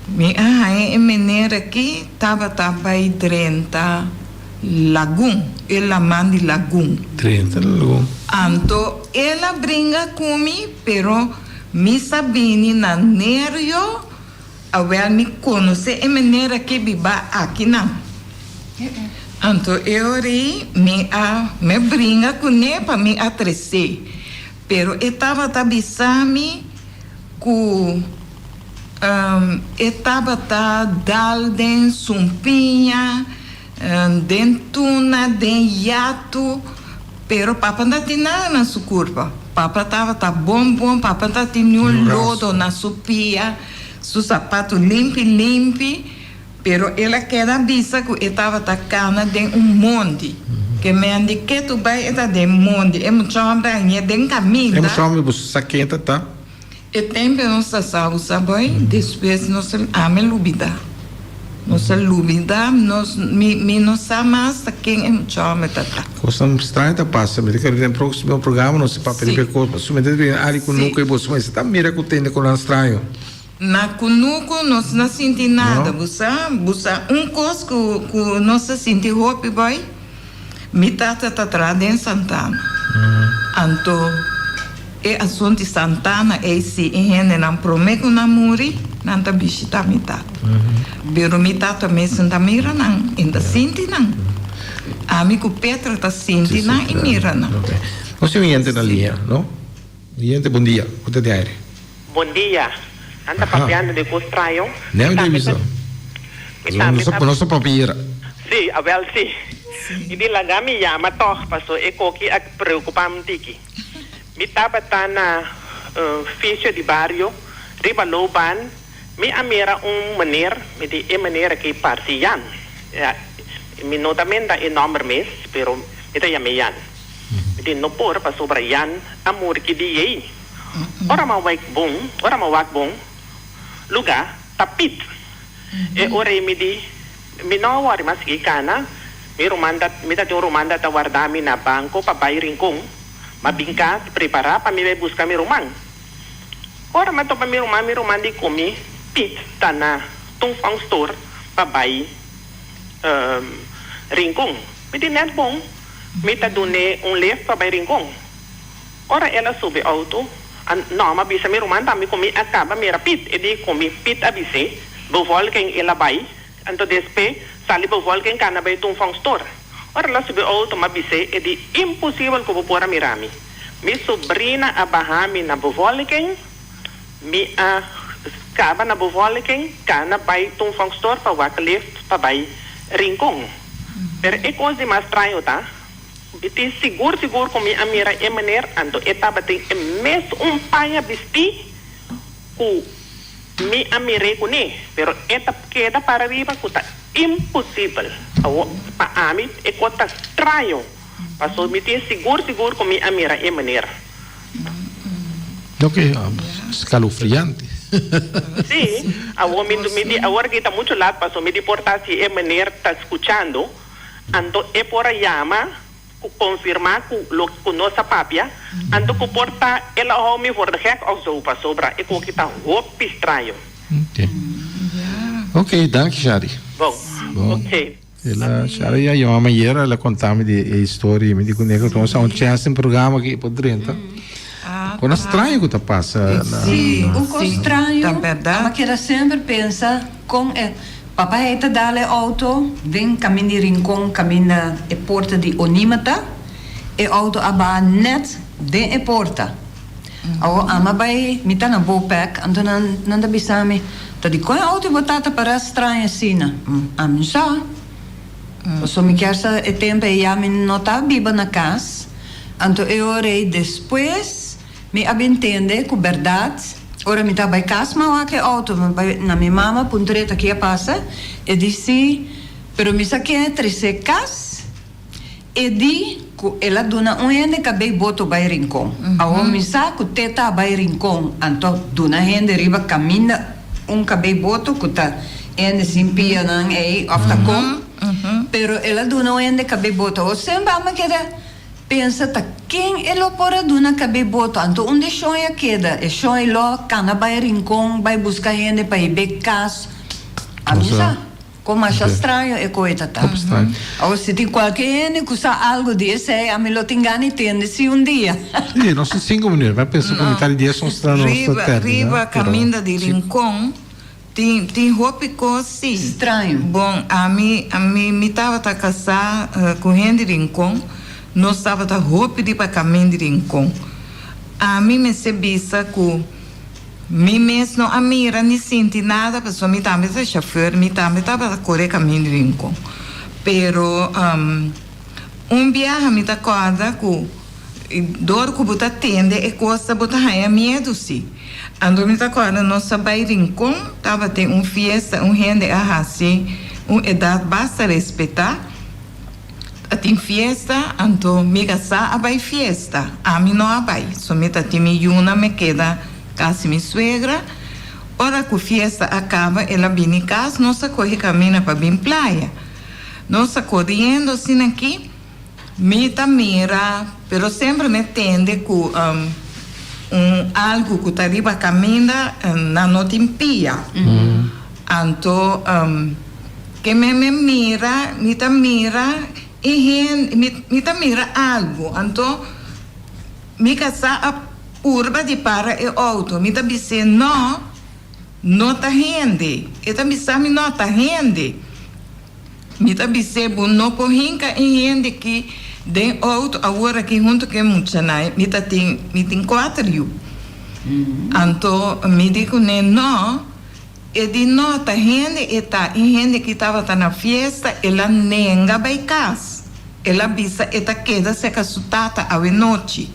Mi a haña e mener aki tabata bai drenta lagun, e laman di lagun. Drenta lagun. Anto el a bringa ku mi, pero mi sa bini na Nerio. Awel mi konosé e manera ke biba akinan. Anto e ora ei mi a mi a bringa kuné pa mi a tres'é. Pero e tabata bisa mi ku e tabata dal den sumpiña, den tuna, den yatu, pero papa no ta tin nada na su kurpa. Papa tabata bon bon, papa ta tin niun lodo na su pia, su sapatu limpi limpi, pero el a keda bisa ku e tabata kana den un mondi. Ke men di ketu bai e ta den mondi, e mucha hòmber a hañ'é den kaminda. E mucha hòmber bo sa ken ta ta? E tempe nos ta sa usa boy, despues nos a ami lubida. Nos a lubida, nos mi mi no sa mas ta ken e mucha homber ta ta. Cosnan straño ta pasa, mi ta kere den proximo programa nos ta papia riba e cos, pasobra mi ta bira ari cunucu y boso mester ta mira cu tende conan straño. Na cunucu nos no sinti nada, bo sa, bo sa un cos cu cu nos ta sinti hopi boy, Mi tata ta traha den Santana. Anto e asuntu di Santana ei si e hendenan prome ku nan muri, nan ta bishita mi tata. Pero mi tata mes no ta mira nan, e no ta sinti nan. Ami ku Petra ta sinti nan i mira nan. Nos tin un yente na liña, no? Un yente, bon dia. Ku ta den aire? Bon dia. Nan ta papiando di cos straño. Mi tambe ta. Mi tambe ta. Nos ta papia. Sí, awel sí. Mi di laga mi yama tog paso e koki a preocupa mi tiki. Mi tabata na fisio di bario riba Loopbaan. Mi a mira un meneer, mi di e meneer aki parsi Jan. Mi no ta menda e nomber mes, pero mi ta yam'e Jan. Mi di no por pasobra Jan a muri ki dia ei. Ora m'a wak bon, ora m'a wak bon, lugá ta pit. E ora ei mi di, Mi no a wòri mas sigui kana, mi ruman ta, mi ta tin un ruman ta warda mi na banko pa bai Rincon. M'a bin kas prepará pa mi bai buska mi ruman. Ora m'a topa mi ruman, mi ruman di ku mi pit ta na Tung Fong Store pa bai Rincon. Mi di nèt bon, mi ta dun'é un lift pa bai Rincon. Ora el a subi auto, a no, m'a bisa mi ruman tambe ku mi a kaba mira Piet. E di ku mi Piet a bis'é, Bevolking el a bai, anto despe sali bevolking kana bai Toenvang Store. Ora el a subi auto m'a bis'é, e di, Imposibel ku bo por a mira mi. Mi sobrina a baha mi na bevolking, mi a kaba na bevolking, kana bai Toenvang Store pa wak lift pa bai Rincon. Pero e kos di mas straño ta, Mi tin sigur sigur ku mi a mira e meneer, anto e tabatin e mes un paña bistí ku mi a mir'é kuné, pero e ta keda para riba ku ta imposibel. Awor, pa ami e kos ta straño, pasobra mi tin sigur sigur ku mi a mira e meneer. Loke skalofriante. Sí, awor mi mi di awor aki ta muchu lat pasobra mi di por ta si e meneer ta skuchando. Anto e por a yama ku konfirmá ku loke ku nos a papia, anto ku por ta el a hou mi voor de gek of zo, pasobra e koki ta hopi straño. Ok. Ok, danki Shari. Bon, ok. El a, Shari a yama mi ayer, el a konta mi di e historia i mi di ku Neko nos a un chèns den programa aki por drenta. Kon a straño ku ta pasa na. Sí, un kos straño, a keda semper pensa kon e. Papa hei ta dal e auto den kamin di Rincon kaminda e porta di Onima ta. E auto a baha net den e porta. Awor ama bai mi ta na Bopec anto nan nan ta bisa mi, ta di kon e auto bo tata para straño asina? Ami sa. Pasobra mi kier sa e tempo ei ya mi no ta biba na kas. Anto e ora ei despues. Mi a bin tende ku bèrdat ora mi ta bai kas m'a wak e outo mi bai na mi mama puntr'é ta ki a pasa e di si pero mi sa ken e tres'é kas e di ku el a duna un hende kabei boto bai Rincon awor mi sa ku te ta bai Rincon anto duna hende riba kaminda un kabei boto ku ta hende sin pianan ei òf ta kon pero el a duna un hende kabei boto awor semper a mi keda Pensa ta ken e lo por a duna kab'é boto, anto unda e shon a keda? E shon e lo kana bai Rincon bai buska hende pa hib'é kas. A mi sa kon masha straño e koe ta ta. Awor si tin kualke hende ku sa algu di esei ami lo tin gana di tende si un dia. Sí, nos tin sinku minuut. Mi a pensa ku mitad di dies nos ta nos ta termina. Riba kaminda di Rincon Tin tin hopi kos si. Straño. Bon, ami ami mi tabata kasá ku hende Rincon, nos tabata hopi di pa kamin di Rincon. Ami mester bisa ku mi mes no a mira ni sinti nada pasobra mi tambe ta shofùr, mi tambe tabata kore kamin di Rincon. Pero un biaha mi ta kòrda ku. Dor ku bo ta tende e kos ta bo ta haña miedu si. Anto mi ta kòrda nos a bai Rincon, tabatin un fiesta, un hende a hasi un edat basta respetá, ta tin fiesta, anto mi kasá a bai fiesta, ami no a bai, so mi ta tin mi yunan mi keda kasi mi suegra. Ora ku fiesta a kaba el a bini kas, nos a kohe kamina pa bin playa. Nos a koriendo asina aki. Mi ta mira, pero semper mi tende ku un algu ku ta riba kaminda nan no tin pia. Anto ke mi mi mira, mi ta mira e hende, mi ta mira algu. Anto mi kasá a purba di para e outo. Mi ta bis'é no, no ta hende. E ta bisa mi no ta hende. Mi ta bis'é bo no por hinka e hende ki den outo awor aki hunto ku e muchanan. Mi ta tin mi tin kuater yu. Anto mi di kuné no. E di no ta hende e ta. E hende ki tabata na fiesta el a nenga bai kas. El a bisa e ta keda seka su tata awe nochi.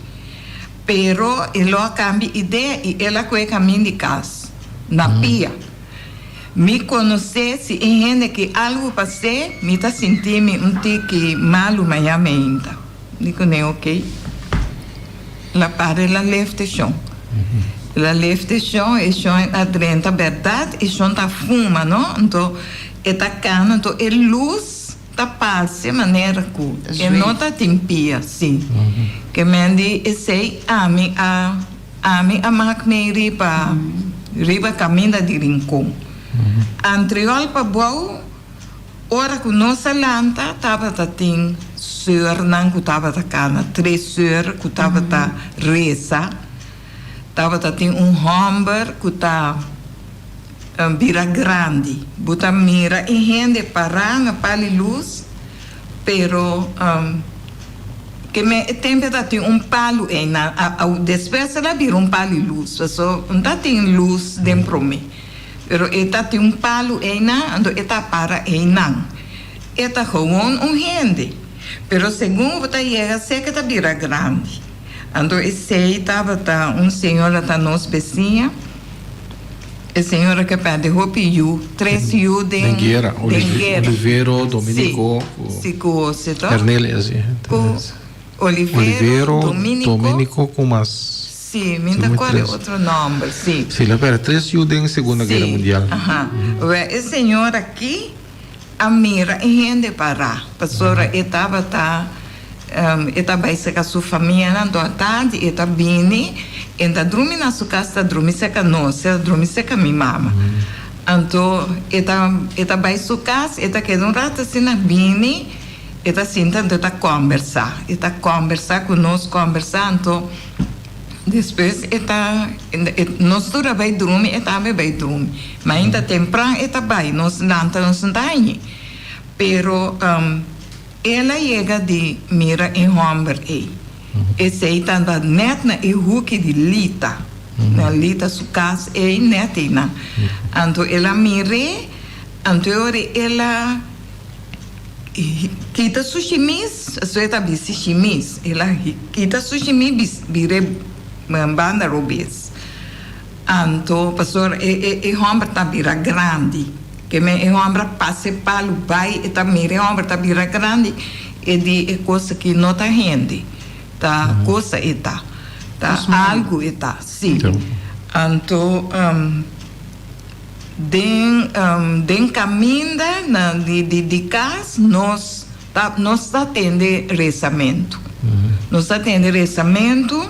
Pero e lo a kambia idea i el a kue kamin di kas na pia. Mi konosé si e hende ke algu pas'é, mi ta sinti mi un tiki malu maña meinta. Di kuné oke. La para el a lefte shon. El a lefte shon, e shon a drenta bèrdat, e shon ta fuma no, anto e ta kana, anto e lus ta parse manera ku e no ta tin pia, si. Ke men di esei ami a. Ami a mak mei riba riba kaminda di Rincon. Antriol pa bou, ora ku nos a lanta tabata tin seurnan ku tabata kana, tres seur ku tabata resa. Tabata tin un hòmber ku ta bira grandi. Bo ta mira e hende pará na pali lus, pero. Ke me e tempe ta tin un palu einan, despues el a bira un palu i lus, paso no ta tin lus den prome, pero e ta tin un palu einan, anto e ta para einan. E ta gewoon un hende, pero segun bo ta yega seka ta bira grandi. Anto esei tabata un señora ta nos besiña, e señora ke perde hopi yu, tres yu den Den guera, den guera. Olivero, Dominico, Si, si ku ose to? Hernel, si. Ku Olivero, Olivero, Dominico. Dominico ku mas. Si, mi ta kòrda e otro nòmber, si. Si, la perde tres yu den Segunda Guera Mundial. Si, aha. Wè, e señora aki a mira e hende pará, pasobra e tabata e ta bai serka su famianan dor tardi, e ta bini, e ta drumi na su kas, ta drumi serka nos, e ta drumi serka mi mama. Anto e ta e ta bai su kas, e ta keda un rato asina bini, e ta sinta anto e ta kòmbersá, e ta kòmbersá ku nos, kòmbersá, anto Despues e ta, nos tur a bai drumi, e tambe bai drumi. Mainta tempran e ta bai, nos lanta nos no ta hañ'é. Pero el a yega di mira e hòmber ei. Esei tabata nèt na e huki di Lita, na Lita su kas ei, nèt einan. Anto el a mir'é, anto e ora el a. Kita su shimis, su e ta bisti shimis, el a kita su shimis bira e banda robes. Anto pasobra e e homber ta bira grandi, ke men e homber a pasa e palu bai e ta mira e homber ta bira grandi, e di e kos aki no ta hende, ta cosa e ta, ta algu e ta, si. Anto. Den den kaminda na di di di kas nos ta nos ta tende resamentu. Nos ta tende resamentu.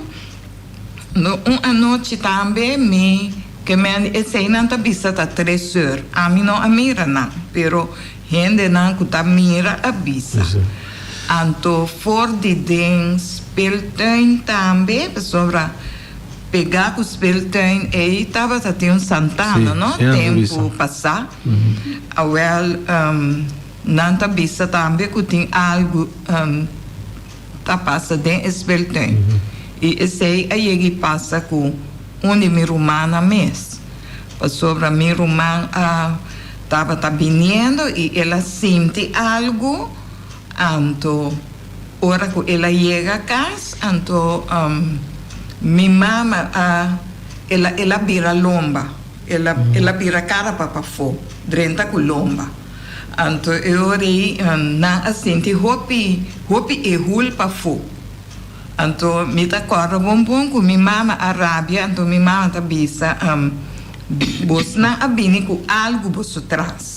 No un anochi tambe mi ke men eseinan ta bisa ta tres seur. Ami no a mira nan, pero hendenan ku ta mira a bisa. Anto for di den speeltuin tambe pasobra. Pegá ku speeltuin ei tabata tin un santana, no? Tempu pasá. Awèl, nan ta bisa tambe ku tin algu ta pasa den e speeltuin. I esei a yega i pasa ku un di mi rumannan mes. Pasobra mi ruman a tabata biniendo i el a sinti algu, anto. Ora ku el a yega kas anto mi mama a el a el a bira lomba el a el a bira kara pa pafó drenta ku lomba anto e ora ei nan a sinti hopi hopi e hul pafó anto mi ta kòrda bon bon ku mi mama a rabia anto mi mama ta bisa bosnan a bini ku algu boso tras.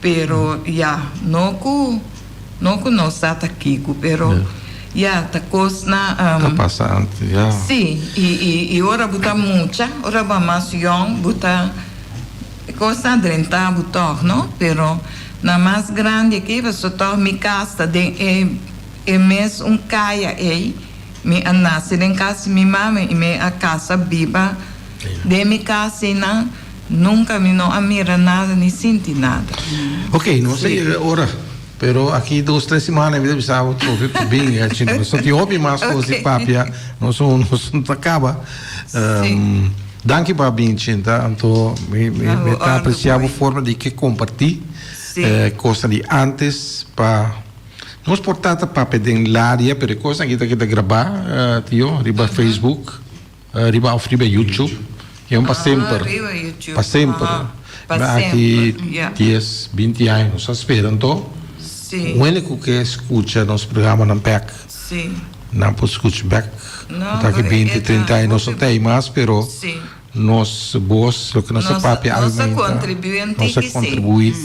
Pero ya, no ku no ku nos sa ta kiko, pero ya, ta kosnan. Ta pasa antes, ya. Sí, i i i ora bo ta mucha, ora bo a mas yòn, bo ta e kosnan a drenta bo tòg, no? Pero na mas grandi aki, pasobra tòg mi kas ta den e e mes un kaya ei, mi a nase den kas di mi mama i mi a kasa biba den mi kas einan. Nunca mi no a mira nada ni sinti nada. Ok, nos a yega e ora, pero aki dos tres simana mi ta bisa bo trofe pa bin e chino. Nos tin hopi mas cos di papia, nos nos no ta caba. Danki pa bin Chinta, anto mi mi ta aprecia bo forma di ke comparti cosnan di antes pa nos por ta ta papia den laria, pero e cosnan aki ta keda graba tio riba Facebook. Riba of riba YouTube. E un pa semper. Pa semper. Na aki dies, binti aña nos a spera anto. Un hende ku ke skucha nos programanan bek. Nan por skucha bek. Ta aki binti, trinta aña nos no ta ei mas pero nos bos, loke nos a papia awe mainta, nos a kontribuí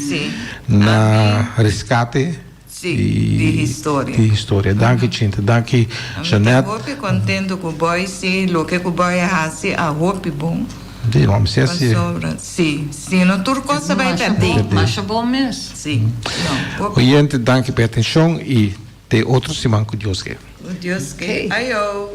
na reskate. Sí, di historia. Di historia. Danki Chinta, danki Jeanette. Mi ta hopi contento cu boy, sí, loke cu boy a haci a hopi bon. Sí, no, mi si haci. Pasobra, sí, si no tur cos a bay perdí. Masha bon mes. Sí, no, hopi. Oyente, danki pa e atencion y te otro siman cu Dios ke. Cu Dios ke. Ayo.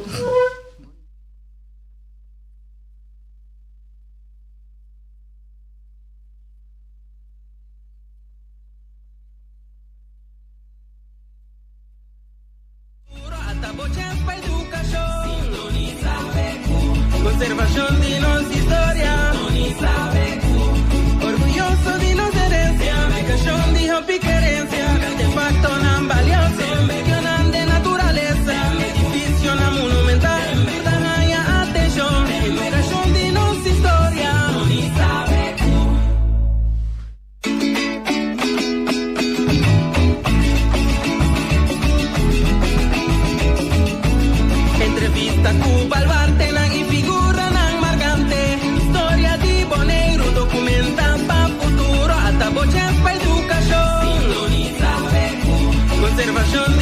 Conservacion di nos historia. Orguyoso di nos herencia. Aplicacion di hopi kerencia. Artefactonan balioso. Medionan den naturalesa. Edificionan monumental. Ta haña atencion. Educacion di nos historia. Entrevista ku baluartenan i figuranan markante. Historia di Boneiru dokumentá pa futuro. Ata bo chèns pa edukashon. Sintonisa BQ. Konservashon.